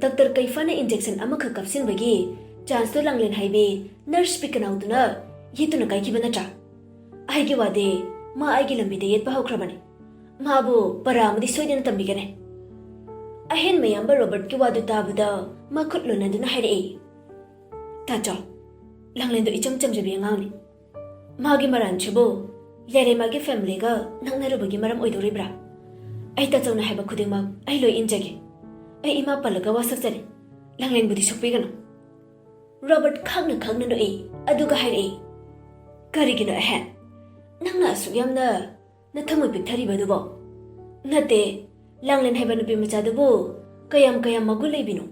ꯗꯥꯛꯇꯔ ꯀꯩꯐꯥꯅ injection ꯑꯃꯈꯛ ꯀꯥꯞꯁꯤꯟꯕꯒꯤ chanceꯇꯣ ꯂꯥꯡꯂꯦꯟ ꯍꯥꯏꯕꯤ nurse ꯄꯤꯀꯅꯥꯎꯗꯨꯅ ꯌꯦꯠꯇꯨꯅ ꯀꯥꯏꯈꯤꯕ ꯅꯠꯇ꯭ꯔꯥ? ꯑꯩꯒꯤ ꯋꯥꯗꯤ ꯃꯥ ꯑꯩꯒꯤ ꯂꯝꯕꯤꯗ ꯌꯦꯠꯄ ꯍꯧꯈ꯭ꯔꯕꯅꯤ꯫ ꯃꯥꯕꯨ ꯄꯔꯥ ꯑꯃꯗꯤ ꯁꯣꯏꯗꯅ ꯇꯝꯕꯤꯒꯅꯤ꯫" ꯑꯍꯦꯟ ꯃꯌꯥꯝꯕ ꯔꯣꯕꯔꯠꯀꯤ ꯋꯥꯗꯨ ꯇꯥꯕꯗ ꯃꯈꯨꯠ ꯂꯣꯟꯅꯗꯨꯅ ꯍꯥꯏꯔꯛꯏ, "ꯇꯥꯆꯧ, ꯂꯥꯡꯂꯦꯟꯗꯣ ꯏꯆꯝ ꯆꯝꯖꯕꯤ ꯑꯉꯥꯡꯅꯤ꯫ ꯃꯥꯒꯤ ꯃꯔꯥꯟꯁꯤꯕꯨ ꯌꯥꯏꯔꯤꯃꯥꯒꯤ familyꯒ ꯅꯛꯅꯔꯨꯕꯒꯤ ꯃꯔꯝ ꯑꯣꯏꯗꯧꯔꯤꯕ꯭ꯔꯥ? ꯑꯩ ꯇꯥꯆꯧꯅ ꯍꯥꯏꯕ ꯈꯨꯗꯤꯡꯃꯛ ꯑꯩ ꯂꯣꯏ ꯏꯟꯖꯒꯦ꯫ ꯑꯩ ꯏꯃꯥ ꯄꯜꯂꯒ ꯋꯥꯁꯛꯆꯅꯤ꯫ ꯂꯥꯡꯂꯦꯟꯕꯨꯗꯤ ꯁꯣꯛꯄꯤꯒꯅꯨ꯫" ꯔꯣꯕꯔꯠ ꯈꯪꯅ ꯈꯪꯅ ꯅꯣꯛꯏ, ꯑꯗꯨꯒ ꯍꯥꯏꯔꯛꯏ, "ꯀꯔꯤꯒꯤꯅꯣ ꯑꯍꯦꯟ? ꯅꯪꯅ ꯑꯁꯨꯛ ꯌꯥꯝꯅ ꯅꯊꯃꯣꯏ ꯄꯤꯛꯊꯔꯤꯕ ꯑꯗꯨꯕꯣ? ꯅꯠꯇꯦ, ꯂꯥꯡꯂꯦꯟ ꯍꯥꯏꯕ ꯅꯨꯄꯤ ꯃꯆꯥꯗꯨꯕꯨ ꯀꯌꯥꯝ ꯀꯌꯥꯝ ꯃꯒꯨꯟ ꯂꯩꯕꯤꯅꯣ?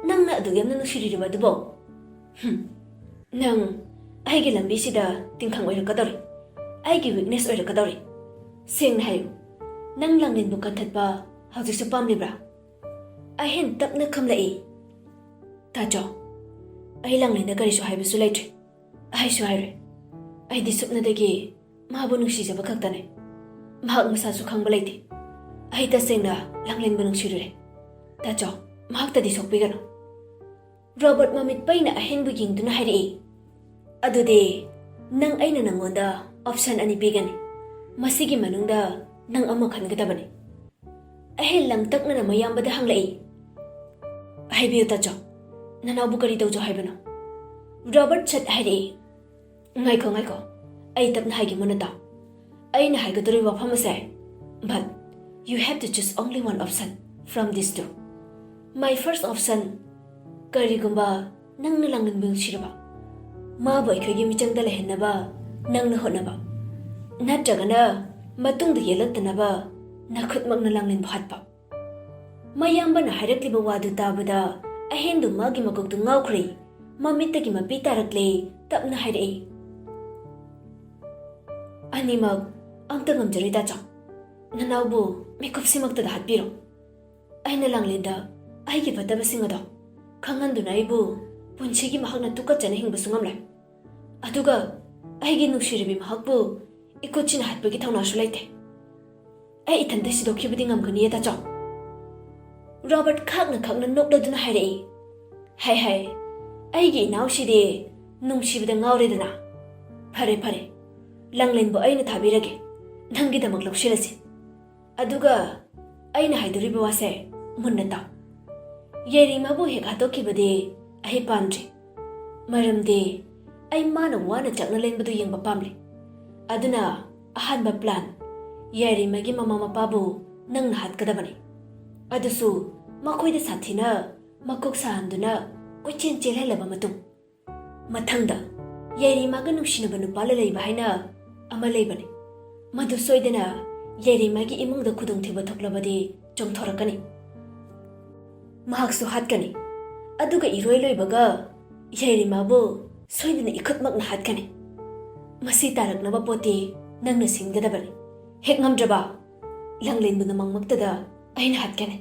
ꯅꯪꯅ ꯑꯗꯨꯛ ꯌꯥꯝꯅ ꯅꯨꯡꯁꯤꯔꯤꯕ ꯑꯗꯨꯕꯣ? ꯍꯨꯝ, ꯅꯪ ꯑꯩꯒꯤ ꯂꯝꯕꯤꯁꯤꯗ ꯇꯤꯡꯈꯪ ꯑꯣꯏꯔꯛꯀꯗꯧꯔꯤ, ꯑꯩꯒꯤ weakness ꯑꯣꯏꯔꯛꯀꯗꯧꯔꯤ꯫ ꯁꯦꯡꯅ ꯍꯥꯏꯌꯨ, ꯅꯪ ꯂꯥꯡꯂꯦꯟꯕꯨ ꯀꯟꯊꯠꯄ ꯍꯧꯖꯤꯛꯁꯨ ꯄꯥꯝꯂꯤꯕ꯭ꯔꯥ? ꯑꯍꯦꯟ ꯇꯞꯅ ꯈꯨꯝꯂꯛꯏ꯫ ꯇꯥꯆꯧ, ꯑꯩ ꯂꯥꯡꯂꯦꯟꯗ ꯀꯔꯤꯁꯨ ꯍꯥꯏꯕꯁꯨ ꯂꯩꯇ꯭ꯔꯤ꯫ ꯑꯩꯁꯨ ꯍꯥꯏꯔꯣꯏ꯫ ꯑꯩꯗꯤ ꯁꯨꯞꯅꯗꯒꯤ ꯃꯥꯕꯨ ꯅꯨꯡꯁꯤꯖꯕ ꯈꯛꯇꯅꯦ꯫ ꯃꯍꯥꯛ ꯃꯁꯥꯁꯨ ꯈꯪꯕ ꯂꯩꯇꯦ꯫ ꯑꯩ ꯇꯁꯦꯡꯅ ꯂꯥꯡꯂꯦꯟꯕꯨ ꯅꯨꯡꯁꯤꯔꯨꯔꯦ꯫ ꯇꯥꯆꯧ, ꯃꯍꯥꯛꯇꯗꯤ ꯁꯣꯛꯄꯤꯒꯅꯨ꯫ ꯔꯣꯕꯔꯠ ꯃꯃꯤꯠ ꯄꯩꯅ ꯑꯍꯦꯟꯕꯨ ꯌꯦꯡꯗꯨꯅ ꯍꯥꯏꯔꯛꯏ, "ꯑꯗꯨꯗꯤ ꯅꯪ, ꯑꯩꯅ ꯅꯪꯉꯣꯟꯗ option ꯑꯅꯤ ꯄꯤꯒꯅꯤ꯫ ꯃꯁꯤꯒꯤ ꯃꯅꯨꯡꯗ ꯅꯪ ꯑꯃ ꯈꯟꯒꯗꯕꯅꯤ꯫" ꯑꯍꯦꯟ ꯂꯪꯇꯛꯅꯅ ꯃꯌꯥꯝꯕꯗ ꯍꯪꯂꯛꯏ, "ꯍꯥꯏꯕꯤꯌꯨ ꯇꯥꯆꯧ, ꯅꯅꯥꯎꯕꯨ ꯀꯔꯤ ꯇꯧꯖꯧ ꯍꯥꯏꯕꯅꯣ?" ꯔꯣꯕꯔꯠ ꯁꯠ ꯍꯥꯏꯔꯛꯏ, "ꯉꯥꯏꯈꯣ, ꯉꯥꯏꯈꯣ, ꯑꯩ ꯇꯞꯅ ꯍꯥꯏꯒꯦ, ꯃꯨꯟꯅ ꯇꯥꯎ꯫ ꯑꯩꯅ ꯍꯥꯏꯒꯗꯧꯔꯤꯕ ꯋꯥꯐꯝ ꯑꯁꯦ, but you have to choose only one option from these two. My first option, ꯀꯔꯤꯒꯨꯝꯕ ꯅꯪꯅ ꯂꯥꯡꯂꯦꯟꯕꯨ ꯅꯨꯡꯁꯤꯔꯕ, ꯃꯥꯕꯨ ꯑꯩꯈꯣꯏꯒꯤ ꯃꯤꯆꯪꯗ ꯂꯩꯍꯟꯅꯕ ꯅꯪꯅ ꯍꯣꯠꯅꯕ, ꯅꯠꯇ꯭ꯔꯒꯅ ꯃꯇꯨꯡꯗ ꯌꯦꯜꯂꯛꯇꯅꯕ ꯅꯈꯨꯠꯃꯛꯅ ꯂꯥꯡꯂꯦꯟꯕꯨ ꯍꯥꯠꯄ꯫" ꯃꯌꯥꯝꯕꯅ ꯍꯥꯏꯔꯛꯂꯤꯕ ꯋꯥꯗꯨ ꯇꯥꯕꯗ ꯑꯍꯦꯟꯗꯨ ꯃꯥꯒꯤ ꯃꯀꯣꯛꯇꯨ ꯉꯥꯎꯈ꯭ꯔꯦ꯫ ꯃꯃꯤꯠꯇꯒꯤ ꯃꯄꯤ ꯇꯥꯔꯛꯂꯦ꯫ ꯇꯞꯅ ꯍꯥꯏꯔꯛꯏ, "ꯑꯅꯤꯃꯛ ꯑꯝꯇ ꯉꯝꯖꯔꯣꯏ ꯇꯥꯆꯧ꯫ ꯅꯅꯥꯎꯕꯨ ꯃꯤꯀꯨꯞꯁꯤꯃꯛꯇꯗ ꯍꯥꯠꯄꯤꯔꯣ꯫ ꯑꯩꯅ ꯂꯥꯡꯂꯦꯟꯗ ꯑꯩꯒꯤ ꯐꯠꯇꯕꯁꯤꯡ ꯑꯗꯣ ꯈꯪꯍꯟꯗꯨꯅ ꯑꯩꯕꯨ ꯄꯨꯟꯁꯤꯒꯤ ꯃꯍꯥꯛꯅ ꯇꯨꯀꯠꯆꯅ ꯍꯤꯡꯕꯁꯨ ꯉꯝꯂꯣꯏ꯫ ꯑꯗꯨꯒ ꯑꯩꯒꯤ ꯅꯨꯡꯁꯤꯔꯕꯤ ꯃꯍꯥꯛꯄꯨ ꯏꯈꯨꯠꯁꯤꯅ ꯍꯥꯠꯄꯒꯤ ꯊꯧꯅꯥꯁꯨ ꯂꯩꯇꯦ꯫ ꯑꯩ ꯏꯊꯟꯇ ꯁꯤꯗꯣꯛꯈꯤꯕꯗꯤ ꯉꯝꯒꯅꯤꯌꯦ ꯇꯥꯆꯧ꯫" ꯔꯣꯕꯔꯠ ꯈꯥꯛꯅ ꯈꯥꯛꯅ ꯅꯣꯛꯂꯗꯨꯅ ꯍꯥꯏꯔꯛꯏ, "ꯍꯥꯏ ꯍꯥꯏ, ꯑꯩꯒꯤ ꯏꯅꯥꯎꯁꯤꯗꯤ ꯅꯨꯡꯁꯤꯕꯗ ꯉꯥꯎꯔꯦꯗꯅ꯫ ꯐꯔꯦ ꯐꯔꯦ, ꯂꯥꯡꯂꯦꯟꯕꯨ ꯑꯩꯅ ꯊꯥꯕꯤꯔꯒꯦ, ꯅꯪꯒꯤꯗꯃꯛ ꯂꯧꯁꯤꯜꯂꯁꯤ꯫ ꯑꯗꯨꯒ ꯑꯩꯅ ꯍꯥꯏꯗꯣꯔꯤꯕ ꯋꯥꯁꯦ ꯃꯨꯟꯅ ꯇꯥꯎ꯫ ꯌꯥꯏꯔꯤꯃꯥꯕꯨ ꯍꯦꯛ ꯍꯥꯠꯇꯣꯛꯈꯤꯕꯗꯤ ꯑꯩ ꯄꯥꯝꯗ꯭ꯔꯤ꯫ ꯃꯔꯝꯗꯤ ꯑꯩ ꯃꯥꯅ ꯋꯥꯅ ꯆꯥꯛꯅ ꯂꯦꯟꯕꯗꯨ ꯌꯦꯡꯕ ꯄꯥꯝꯂꯤ꯫ ꯑꯗꯨꯅ ꯑꯍꯥꯟꯕ plan, ꯌꯥꯏꯔꯤꯃꯥꯒꯤ ꯃꯃꯥ ꯃꯄꯥꯕꯨ ꯅꯪꯅ ꯍꯥꯠꯀꯗꯕꯅꯤ꯫ ꯑꯗꯨꯁꯨ ꯃꯈꯣꯏꯗ ꯁꯥꯊꯤꯅ ꯃꯀꯣꯛ ꯁꯥꯍꯟꯗꯨꯅ ꯀꯣꯏꯆꯦꯟ ꯆꯦꯜꯍꯜꯂꯕ ꯃꯇꯨꯡ꯫ ꯃꯊꯪꯗ ꯌꯥꯏꯔꯤꯃꯥꯒ ꯅꯨꯡꯁꯤꯅꯕ ꯅꯨꯄꯥ ꯂꯩꯕ ꯍꯥꯏꯅ ꯑꯃ ꯂꯩꯕꯅꯤ꯫ ꯃꯗꯨ ꯁꯣꯏꯗꯅ ꯌꯥꯏꯔꯤꯃꯥꯒꯤ ꯏꯃꯨꯡꯗ ꯈꯨꯗꯣꯡꯊꯤꯕ ꯊꯣꯛꯂꯕꯗꯤ ꯆꯣꯡꯊꯣꯔꯛꯀꯅꯤ꯫ ꯃꯍꯥꯛꯁꯨ ꯍꯥꯠꯀꯅꯤ꯫ ꯑꯗꯨꯒ ꯏꯔꯣꯏ ꯂꯣꯏꯕꯒ ꯌꯥꯏꯔꯤꯃꯥꯕꯨ ꯁꯣꯏꯗꯅ ꯏꯈꯨꯠꯃꯛꯅ ꯍꯥꯠꯀꯅꯤ꯫ ꯃꯁꯤ ꯇꯥꯔꯛꯅꯕ ꯄꯣꯠꯇꯤ ꯅꯪꯅ ꯁꯤꯟꯒꯗꯕꯅꯤ꯫ "ꯍꯦꯛ ꯉꯝꯗ꯭ꯔꯕ? ꯂꯥꯡꯂꯦꯟꯕꯨ ꯅꯃꯪꯃꯛꯇꯗ ꯑꯩꯅ ꯍꯥꯠꯀꯅꯤ!"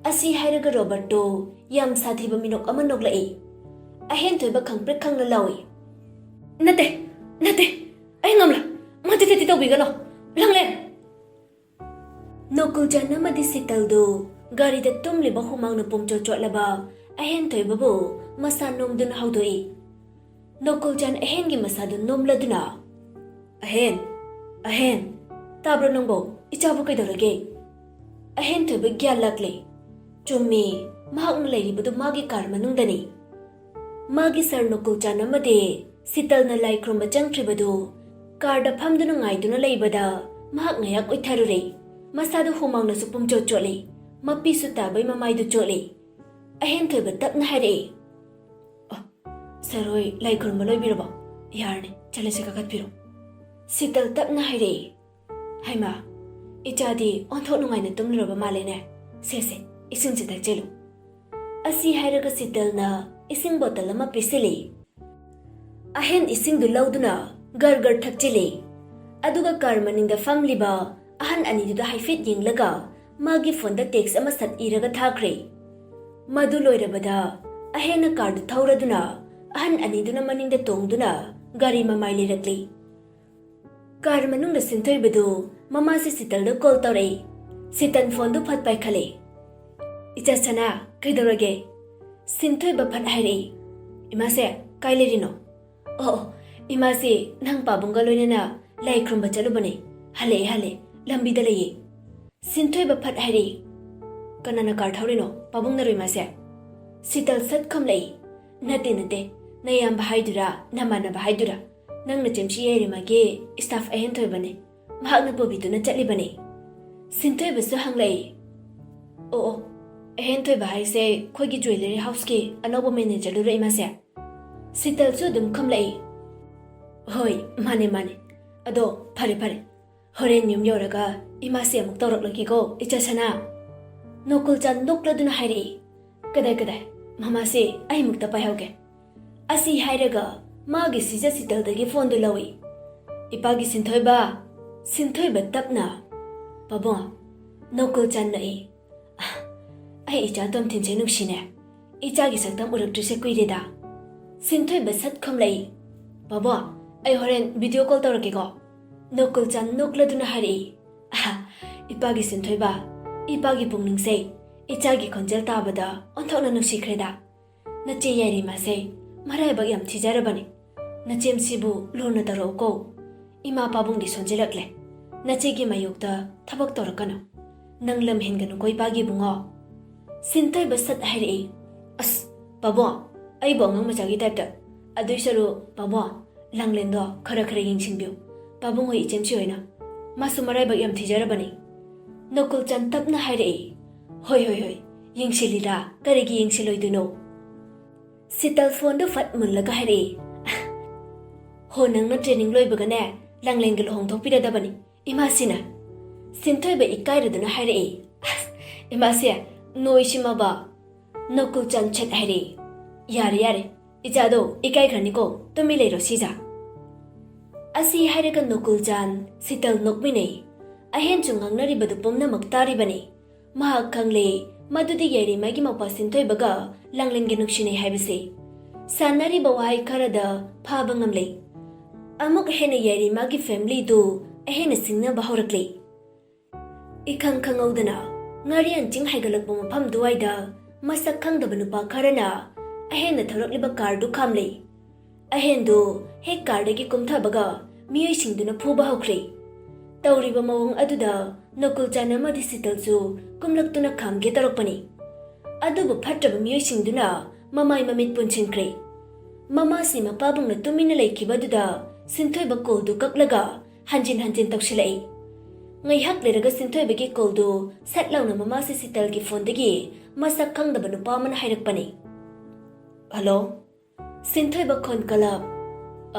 ꯑꯁꯤ ꯍꯥꯏꯔꯒ ꯔꯣꯕꯔꯠꯇꯣ ꯌꯥꯝ ꯁꯥꯊꯤꯕ ꯃꯤꯅꯣꯛ ꯑꯃ ꯅꯣꯛꯂꯛꯏ꯫ ꯑꯍꯦꯟꯊꯣꯏꯕ ꯈꯪꯄ꯭ꯔꯦꯛ ꯈꯪꯅ ꯂꯥꯎꯏ, "ꯅꯠꯇꯦ, ꯅꯠꯇꯦ, ꯑꯩ ꯉꯝꯂꯣꯏ꯫ ꯃꯗꯨꯗꯗꯤ ꯇꯧꯕꯤꯒꯅꯨ, ꯂꯥꯡꯂꯦꯟ!" ꯅꯣꯀꯨꯜꯆꯥꯟ ꯑꯃꯗꯤ ꯁꯤꯇꯜꯗꯨ ꯒꯥꯔꯤꯗ ꯇꯨꯝꯂꯤꯕ ꯍꯨꯃꯥꯡꯅ ꯄꯨꯝꯆꯣꯠ ꯆꯣꯠꯂꯕ ꯑꯍꯦꯟꯊꯣꯏꯕꯕꯨ ꯃꯁꯥ ꯅꯣꯝꯗꯨꯅ ꯍꯧꯗꯣꯛꯏ꯫ ꯅꯣꯀꯨꯜꯆꯥꯟ ꯑꯍꯦꯟꯒꯤ ꯃꯁꯥꯗꯨ ꯅꯣꯝꯂꯗꯨꯅ, "ꯑꯍꯦꯟ, ꯑꯍꯦꯟ, ꯇꯥꯕ꯭ꯔꯣ ꯅꯪꯕꯣ? ꯏꯆꯥꯕꯨ ꯀꯩꯗꯧꯔꯒꯦ?" ꯑꯍꯦꯟꯊꯣꯏꯕ ꯒ꯭ꯌꯥꯟ ꯂꯥꯛꯂꯦ꯫ ꯆꯨꯝꯃꯤ, ꯃꯍꯥꯛꯅ ꯂꯩꯔꯤꯕꯗꯨ ꯃꯥꯒꯤ ꯀꯥꯔ ꯃꯅꯨꯡꯗꯅꯤ꯫ ꯃꯥꯒꯤ ꯁꯥꯔ ꯅꯣꯀꯨꯜꯆꯥꯟ ꯑꯃꯗꯤ ꯁꯤꯇꯜꯅ ꯂꯥꯏ ꯈꯨꯔꯨꯝꯕ ꯆꯪꯈ꯭ꯔꯤꯕꯗꯨ ꯀꯥꯔꯗ ꯐꯝꯗꯨꯅ ꯉꯥꯏꯗꯨꯅ ꯂꯩꯕꯗ ꯃꯍꯥꯛ ꯉꯥꯏꯍꯥꯛ ꯎꯏꯊꯔꯨꯔꯦ꯫ ꯃꯁꯥꯗꯨ ꯍꯨꯃꯥꯡꯅꯁꯨ ꯄꯨꯝꯆꯣꯠ ꯆꯣꯠꯂꯤ꯫ ꯃꯄꯤꯁꯨ ꯇꯥꯕꯩ ꯃꯃꯥꯏꯗꯨ ꯆꯣꯠꯂꯤ꯫ ꯑꯍꯦꯟꯊꯣꯏꯕ ꯇꯞꯅ ꯍꯥꯏꯔꯛꯏ, "ꯑꯣ, ꯁꯥꯔ ꯍꯣꯏ ꯂꯥꯏ ꯈꯨꯔꯨꯝꯕ ꯂꯣꯏꯕꯤꯔꯕꯣ? ꯌꯥꯔꯅꯤ, ꯆꯠꯂꯁꯤ, ꯀꯥꯈꯠꯄꯤꯔꯣ꯫" ꯁꯤꯇꯜ ꯇꯞꯅ ꯍꯥꯏꯔꯛꯏ, "ꯍꯩꯃꯥ, ꯏꯆꯥꯗꯤ ꯑꯣꯟꯊꯣꯛ ꯅꯨꯡꯉꯥꯏꯅ ꯇꯨꯝꯂꯨꯔꯕ ꯃꯥꯜꯂꯦꯅꯦ꯫ ꯁꯦ, ꯁꯦ, ꯏꯁꯤꯡꯁꯦ ꯊꯛꯆꯤꯜꯂꯨ꯫" ꯑꯁꯤ ꯍꯥꯏꯔꯒ ꯁꯤꯇꯜꯅ ꯏꯁꯤꯡ ꯕꯣꯇꯜ ꯑꯃ ꯄꯤꯁꯤꯜꯂꯤ꯫ ꯑꯍꯦꯟ ꯏꯁꯤꯡꯗꯨ ꯂꯧꯗꯨꯅ ꯒꯔ ꯒꯔ ꯊꯛꯆꯤꯜꯂꯤ꯫ ꯑꯗꯨꯒ ꯀꯥꯔ ꯃꯅꯤꯡꯗ ꯐꯝꯂꯤꯕ ꯑꯍꯟ ꯑꯅꯤꯗꯨꯗ ꯍꯥꯏꯐꯦꯠ ꯌꯦꯡꯂꯒ ꯃꯥꯒꯤ ꯐꯣꯟꯗ ꯇꯦꯛꯁ ꯑꯃ ꯁꯠ ꯏꯔꯒ ꯊꯥꯈ꯭ꯔꯦ꯫ ꯃꯗꯨ ꯂꯣꯏꯔꯕꯗ ꯑꯍꯦꯟꯅ ꯀꯥꯔꯗꯨ ꯊꯧꯔꯗꯨꯅ ꯑꯍꯟ ꯑꯅꯤꯗꯨꯅ ꯃꯅꯤꯡꯗ ꯇꯣꯡꯗꯨꯅ ꯒꯥꯔꯤ ꯃꯃꯥꯏ ꯂꯩꯔꯛꯂꯤ꯫ ꯀꯥꯔ ꯃꯅꯨꯡꯗ ꯁꯤꯟꯊꯣꯏꯕꯗꯨ ꯃꯃꯥꯁꯦ ꯁꯤꯇꯜꯗ ꯀꯣꯜ ꯇꯧꯔꯛꯏ꯫ ꯁꯤꯇꯜ ꯐꯣꯟꯗꯨ ꯐꯠ ꯄꯥꯏꯈꯠꯂꯦ꯫ "ꯏꯆꯥ ꯁꯅꯥ, ꯀꯩꯗꯧꯔꯒꯦ?" ꯁꯤꯟꯊꯣꯏꯕ ꯐꯠ ꯍꯥꯏꯔꯛꯏ, "ꯏꯃꯥꯁꯦ, ꯀꯥꯏ ꯂꯩꯔꯤꯅꯣ?" "ꯑꯣ, ꯑꯣ, ꯏꯃꯥꯁꯦ ꯅꯪ ꯄꯥꯕꯨꯡꯒ ꯂꯣꯏꯅꯅ ꯂꯥꯏ ꯈꯨꯔꯨꯝꯕ ꯆꯠꯂꯨꯕꯅꯦ꯫ ꯍꯜꯂꯛꯑꯦ, ꯍꯜꯂꯛꯑꯦ, ꯂꯝꯕꯤꯗ ꯂꯩꯌꯦ꯫" ꯁꯤꯟꯊꯣꯏꯕ ꯐꯠ ꯍꯥꯏꯔꯛꯏ, "ꯀꯅꯥꯅ ꯀꯥꯔ ꯊꯧꯔꯤꯅꯣ? ꯄꯥꯕꯨꯡꯅꯔꯣ ꯏꯃꯥꯁꯦ?" ꯁꯤꯇꯜ ꯁꯠ ꯈꯨꯝꯂꯛꯏ, "ꯅꯠꯇꯦ, ꯅꯠꯇꯦ, ꯅꯌꯥꯝꯕ ꯍꯥꯏꯗꯨꯔꯥ, ꯅꯃꯥꯟꯅꯕ ꯍꯥꯏꯗꯨꯔꯥ? ꯅꯪꯅ ꯆꯦꯝꯁꯤ ꯌꯥꯏꯔꯦꯃꯒꯤ ꯁ꯭ꯇꯥꯐ ꯑꯍꯦꯟꯊꯣꯏꯕꯅꯦ꯫ ꯃꯍꯥꯛꯅ ꯄꯨꯕꯤꯗꯨꯅ ꯆꯠꯂꯤꯕꯅꯦ꯫" ꯁꯤꯟꯊꯣꯏꯕꯁꯨ ꯍꯪꯂꯛꯏ, "ꯑꯣ, ꯑꯣ, ꯑꯍꯦꯟꯊꯣꯏꯕ ꯍꯥꯏꯁꯦ ꯑꯩꯈꯣꯏꯒꯤ ꯖ꯭ꯋꯦꯂꯔꯤ ꯍꯥꯎꯁꯀꯤ ꯑꯅꯧꯕ ꯃꯦꯅꯦꯖꯔꯗꯨꯔ ꯏꯃꯥꯁꯦ?" ꯁꯤꯇꯜꯁꯨ ꯑꯗꯨꯝ ꯈꯨꯝꯂꯛꯏ, "ꯍꯣꯏ, ꯃꯥꯅꯦ, ꯃꯥꯅꯦ꯫ ꯑꯗꯣ ꯐꯔꯦ, ꯐꯔꯦ, ꯍꯣꯔꯦꯟ ꯌꯨꯝ ꯌꯧꯔꯒ ꯏꯃꯥꯁꯦ ꯑꯃꯨꯛ ꯇꯧꯔꯛꯂꯒꯦꯀꯣ, ꯏꯆꯥ ꯁꯅꯥ꯫" ꯅꯣꯀꯨꯜꯆꯥꯟ ꯅꯣꯛꯂꯗꯨꯅ ꯍꯥꯏꯔꯛꯏ, "ꯀꯗꯥꯏ, ꯀꯗꯥꯏ? ꯃꯃꯥꯁꯦ ꯑꯩꯃꯨꯛꯇ ꯄꯥꯏꯍꯧꯒꯦ꯫" ꯑꯁꯤ ꯍꯥꯏꯔꯒ ꯃꯥꯒꯤ ꯁꯤꯖ ꯁꯤꯇꯜꯗꯒꯤ ꯐꯣꯟꯗꯨ ꯂꯧꯏ꯫ "ꯏꯄꯥꯒꯤ ꯁꯤꯟꯊꯣꯏꯕ, ꯁꯤꯟꯊꯣꯏꯕ ꯇꯞꯅ, "ꯄꯥꯕꯨꯡ, ꯅꯣꯀꯨꯜ ꯆꯥꯟ ꯅꯛꯏ꯫ ꯑꯥ, ꯑꯩ ꯏꯆꯥ ꯇꯣꯝꯊꯤꯟꯁꯦ ꯅꯨꯡꯁꯤꯅꯦ꯫ ꯏꯆꯥꯒꯤ ꯁꯛꯇꯝ ꯎꯔꯛꯇ꯭ꯔꯤꯁꯦ ꯀꯨꯏꯔꯦꯗ꯫" ꯁꯤꯟꯊꯣꯏꯕ ꯁꯠ ꯈꯨꯝꯂꯛꯏ, "ꯄꯥꯕꯨꯡ, ꯑꯩ ꯍꯣꯔꯦꯟ ꯚꯤꯗꯤꯑꯣ ꯀꯣꯜ ꯇꯧꯔꯛꯀꯦꯀꯣ꯫" ꯅꯣꯀꯨꯜ ꯆꯥꯟ ꯅꯣꯛꯂꯗꯨꯅ ꯍꯥꯏꯔꯛꯏ, "ꯑꯍ, ꯏꯄꯥꯒꯤ ꯁꯤꯟꯊꯣꯏꯕ, ꯏꯄꯥꯒꯤ ꯄꯨꯛꯅꯤꯡꯁꯦ ꯏꯆꯥꯒꯤ ꯈꯣꯟꯖꯦꯜ ꯇꯥꯕꯗ ꯑꯣꯟꯊꯣꯛꯅ ꯅꯨꯡꯁꯤꯈ꯭ꯔꯦꯗ꯫ ꯅꯆꯦ ꯌꯥꯏꯔꯤꯃꯥꯁꯦ ꯃꯔꯥꯏꯕꯛ ꯌꯥꯝ ꯊꯤꯖꯔꯕꯅꯤ꯫ ꯅꯆꯦꯝꯁꯤꯕꯨ ꯂꯨꯅ ꯇꯧꯔꯛꯎꯀꯣ꯫ ꯏꯃꯥ ꯄꯥꯕꯨꯡꯗꯤ ꯁꯣꯟꯖꯤꯜꯂꯛꯂꯦ꯫ ꯅꯆꯦꯒꯤ ꯃꯥꯌꯣꯛꯇ ꯊꯕꯛ ꯇꯧꯔꯛꯀꯅꯨ꯫ ꯅꯪ ꯂꯝ ꯍꯦꯟꯒꯅꯨꯀꯣ ꯏꯄꯥꯒꯤ ꯏꯕꯨꯡꯉꯣ꯫" ꯁꯤꯟꯊꯣꯏꯕ ꯁꯠ ꯍꯥꯏꯔꯛꯏ, "ꯑꯁ, ꯄꯥꯕꯨꯡ, ꯑꯩꯕꯨ ꯑꯉꯥꯡ ꯃꯆꯥꯒꯤ ꯇꯥꯏꯞꯇ꯫ ꯑꯗꯨꯏ ꯁꯔꯨꯛ, ꯄꯥꯕꯨꯡ, ꯂꯥꯡꯂꯦꯟꯗꯣ ꯈꯔ ꯈꯔ ꯌꯦꯡꯁꯤꯟꯕꯤꯌꯨ꯫ ꯄꯥꯕꯨꯡ ꯍꯣꯏ ꯏꯆꯦꯝꯁꯤ ꯍꯣꯏꯅ꯫ ꯃꯥꯁꯨ ꯃꯔꯥꯏꯕꯛ ꯌꯥꯝ ꯊꯤꯖꯔꯕꯅꯤ꯫" ꯅꯣꯀꯨꯜ ꯆꯥꯟ ꯇꯞꯅ ꯍꯥꯏꯔꯛꯏ, "ꯍꯣꯏ, ꯍꯣꯏ, ꯍꯣꯏ, ꯌꯦꯡꯁꯤꯜꯂꯤꯔꯥ? ꯀꯔꯤꯒꯤ ꯌꯦꯡꯁꯤꯜꯂꯣꯏꯗꯣꯏꯅꯣ?" ꯁꯤꯇꯜ ꯐꯣꯟꯗꯨ ꯐꯠ ꯃꯨꯜꯂꯒ ꯍꯥꯏꯔꯛꯏ, "ꯍꯣ, ꯅꯪꯅ ꯇ꯭ꯔꯦꯅꯤꯡ ꯂꯣꯏꯕꯒꯅꯦ, ꯂꯥꯡꯂꯦꯟꯒ ꯂꯨꯍꯣꯡꯊꯣꯛꯄꯤꯔꯗꯕꯅꯤ ꯏꯃꯥꯁꯤꯅ꯫" ꯁꯤꯟꯊꯣꯏꯕ ꯏꯀꯥꯏꯔꯗꯨꯅ ꯍꯥꯏꯔꯛꯏ, "ꯑꯁ, ꯏꯃꯥꯁꯦ ꯅꯣꯏꯁꯤꯃꯕ꯫" ꯅꯣꯀꯨꯜ ꯆꯥꯟ ꯁꯠ ꯍꯥꯏꯔꯛꯏ, "ꯌꯥꯔꯦ, ꯌꯥꯔꯦ, ꯏꯆꯥꯗꯣ ꯏꯀꯥꯏꯈ꯭ꯔꯅꯤꯀꯣ, ꯇꯨꯃꯤꯟ ꯂꯩꯔꯣ ꯁꯤꯖꯥ꯫" ꯑꯁꯤ ꯍꯥꯏꯔꯒ ꯅꯣꯀꯨꯜ ꯆꯥꯟ ꯁꯤꯇꯜ ꯅꯣꯛꯃꯤꯟꯅꯩ꯫ ꯑꯍꯦꯟꯁꯨ ꯉꯥꯡꯅꯔꯤꯕꯗꯨ ꯄꯨꯝꯅꯃꯛ ꯇꯥꯔꯤꯕꯅꯤ꯫ ꯃꯍꯥꯛ ꯈꯪꯂꯦ ꯃꯗꯨꯗꯤ ꯌꯥꯏꯔꯤꯃꯥꯒꯤ ꯃꯧꯄ꯭ꯋꯥ ꯁꯤꯟꯊꯣꯏꯕꯒ ꯂꯥꯡꯂꯦꯟꯒ ꯅꯨꯡꯁꯤꯅꯩ ꯍꯥꯏꯕꯁꯤ꯫ ꯁꯥꯟꯅꯔꯤꯕ ꯋꯥꯍꯩ ꯈꯔꯗ ꯐꯥꯕ ꯉꯝꯂꯦ꯫ ꯑꯃꯨꯛ ꯍꯦꯟꯅ ꯌꯥꯏꯔꯤꯃꯥꯒꯤ ꯐꯦꯃꯤꯂꯤꯗꯨ ꯑꯍꯦꯟꯅ ꯁꯤꯡꯅꯕ ꯍꯧꯔꯛꯂꯦ꯫ ꯏꯈꯪ ꯈꯪꯍꯧꯗꯅ ꯉꯥꯔꯤꯌꯥꯟ ꯆꯤꯡ ꯍꯥꯏꯒꯠꯂꯛꯄ ꯃꯐꯝ ꯑꯗꯨꯋꯥꯏꯗ ꯃꯁꯛ ꯈꯪꯗꯕ ꯅꯨꯄꯥ ꯈꯔꯅ ꯑꯍꯦꯟꯅ ꯊꯧꯔꯛꯂꯤꯕ ꯀꯥꯔꯗꯨ ꯈꯥꯝꯂꯦ꯫ ꯑꯍꯦꯟꯗꯨ ꯍꯦꯛ ꯀꯥꯔꯗꯒꯤ ꯀꯨꯝꯊꯕꯒ ꯃꯤꯑꯣꯏꯁꯤꯡꯗꯨꯅ ꯐꯨꯕ ꯍꯧꯈ꯭ꯔꯦ꯫ ꯇꯧꯔꯤꯕ ꯃꯑꯣꯡ ꯑꯗꯨꯗ ꯅꯣꯀꯨꯜ ꯆꯥꯟ ꯑꯃꯗꯤ ꯁꯤꯇꯜꯁꯨ ꯀꯨꯝꯂꯛꯇꯨꯅ ꯈꯥꯝꯒꯦ ꯇꯧꯔꯛꯄꯅꯤ꯫ ꯑꯗꯨꯕꯨ ꯐꯠꯇ꯭ꯔꯕ ꯃꯤꯑꯣꯏꯁꯤꯡꯗꯨꯅ ꯃꯃꯥꯏ ꯃꯃꯤꯠ ꯄꯨꯟꯁꯤꯟꯈ꯭ꯔꯦ꯫ ꯃꯃꯥꯁꯤ ꯃꯄꯥꯕꯨꯡꯅ ꯇꯨꯃꯤꯟꯅ ꯂꯩꯈꯤꯕ ꯑꯗꯨꯗ ꯁꯤꯟꯊꯣꯏꯕ ꯀꯣꯜꯗꯨ ꯀꯛꯂꯒ ꯍꯟꯖꯤꯟ ꯍꯟꯖꯤꯟ ꯇꯧꯁꯤꯜꯂꯛꯏ꯫ ꯉꯥꯏꯍꯥꯛ ꯂꯩꯔꯒ ꯁꯤꯟꯊꯣꯏꯕꯒꯤ ꯀꯣꯜꯗꯨ ꯁꯠ ꯂꯥꯎꯅ ꯃꯃꯥꯁꯤ ꯁꯤꯇꯜꯒꯤ ꯐꯣꯟꯗꯒꯤ ꯃꯁꯛ ꯈꯪꯗꯕ ꯅꯨꯄꯥ ꯑꯃꯅ ꯍꯥꯏꯔꯛꯄꯅꯤ꯫ "ꯍꯜꯂꯣ?" ꯁꯤꯟꯊꯣꯏꯕ ꯈꯣꯟ ꯀꯂꯞ,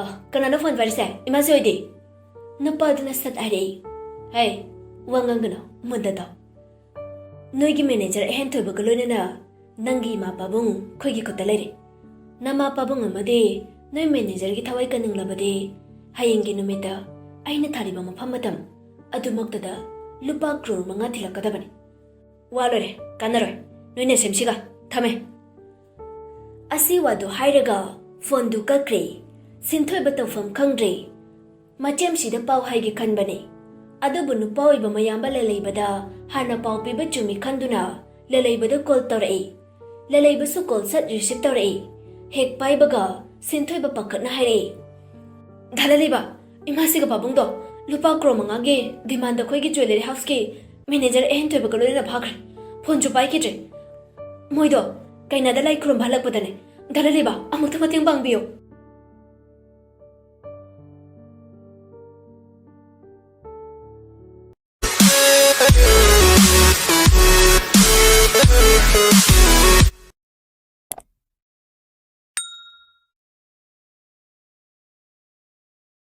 "ꯑ, ꯀꯅꯥꯅꯣ ꯐꯣꯟ ꯄꯥꯏꯔꯤꯁꯦ? ꯏꯃꯥꯁꯤ ꯑꯣꯏꯗꯦ?" ꯅꯨꯄꯥꯗꯨꯅ ꯁꯠ ꯍꯥꯏꯔꯛꯏ, "ꯍꯦ, ꯋꯥ ꯉꯥꯡꯒꯅꯨ, ꯃꯨꯟꯗ ꯇꯥꯎ꯫ ꯅꯣꯏꯒꯤ ꯃꯦꯅꯦꯖꯔ ꯑꯍꯦꯟ ꯊꯣꯏꯕꯒ ꯂꯣꯏꯅꯅ ꯅꯪꯒꯤ ꯏꯃꯥ ꯄꯥꯕꯨꯡ ꯑꯩꯈꯣꯏꯒꯤ ꯈꯨꯠꯇ ꯂꯩꯔꯦ꯫ ꯅꯃꯥ ꯄꯥꯕꯨꯡ ꯑꯃꯗꯤ ꯅꯣꯏ ꯃꯦꯅꯦꯖꯔꯒꯤ ꯊꯋꯥꯏ ꯀꯟꯅꯤꯡꯂꯕꯗꯤ ꯍꯌꯦꯡꯒꯤ ꯅꯨꯃꯤꯠꯇ ꯑꯩꯅ ꯊꯥꯔꯤꯕ ꯃꯐꯝ ꯃꯇꯝ ꯑꯗꯨꯃꯛꯇꯗ ꯂꯨꯄꯥ ꯀ꯭ꯔꯣꯔ ꯃꯉꯥ ꯊꯤꯜꯂꯛꯀꯗꯕꯅꯤ꯫ ꯋꯥ ꯂꯣꯏꯔꯦ, ꯀꯥꯟꯅꯔꯣꯏ꯫ ꯅꯣꯏꯅ ꯁꯦꯝꯁꯤꯒ, ꯊꯝꯃꯦ꯫ ꯑꯁꯤ ꯋꯥꯗꯨ ꯍꯥꯏꯔꯒ ꯐꯣꯟꯗꯨ ꯀꯛꯈ꯭ꯔꯦ꯫ ꯁꯤꯟꯊꯣꯏꯕ ꯇꯧꯐꯝ ꯈꯪꯗ꯭ꯔꯦ꯫ ꯃꯆꯦꯝꯁꯤꯗ ꯄꯥꯎ ꯍꯥꯏꯒꯦ ꯈꯟꯕꯅꯦ, ꯑꯗꯨꯕꯨ ꯅꯨꯄꯥ ꯑꯣꯏꯕ ꯃꯌꯥꯝꯕ ꯂꯂꯩꯕꯗ ꯍꯥꯟꯅ ꯄꯥꯎ ꯄꯤꯕ ꯆꯨꯝꯃꯤ ꯈꯟꯗꯨꯅ ꯂꯂꯩꯕꯗ ꯀꯣꯜ ꯇꯧꯔꯛꯏ꯫ ꯂꯂꯩꯕꯁꯨ ꯀꯣꯜ ꯁꯠ ꯔꯤꯁꯤꯞ ꯇꯧꯔꯛꯏ꯫ ꯍꯦꯛ ꯄꯥꯏꯕꯒ ꯁꯤꯟꯊꯣꯏꯕ ꯄꯥꯈꯠꯅ ꯍꯥꯏꯔꯛꯏ, "ꯙꯥ ꯂꯂꯩꯕ, ꯏꯃꯥꯁꯤꯒ ꯄꯥꯕꯨꯡꯗꯣ ꯂꯨꯄꯥ ꯀ꯭ꯔꯣꯔ ꯃꯉꯥꯒꯤ ꯗꯤꯃꯥꯟꯗ ꯑꯩꯈꯣꯏꯒꯤ ꯖ꯭ꯋꯦꯂꯔꯤ ꯍꯥꯎꯁꯀꯤ ꯃꯦꯅꯦꯖꯔ ꯑꯍꯦꯟꯊꯣꯏꯕꯒ ꯂꯣꯏꯅꯅ ꯐꯥꯈ꯭ꯔꯦ꯫ ꯐꯣꯟꯁꯨ ꯄꯥꯏꯈꯤꯗ꯭ꯔꯦ꯫ ꯃꯣꯏꯗꯣ ꯀꯩꯅꯥꯗ ꯂꯥꯏ ꯈꯨꯔꯨꯝꯕ ꯍꯜꯂꯛꯄꯗꯅꯦ꯫ ꯙꯥ ꯂꯂꯩꯕ, ꯑꯃꯨꯛꯇ ꯃꯇꯦꯡ ꯄꯥꯡꯕꯤꯌꯨ"꯫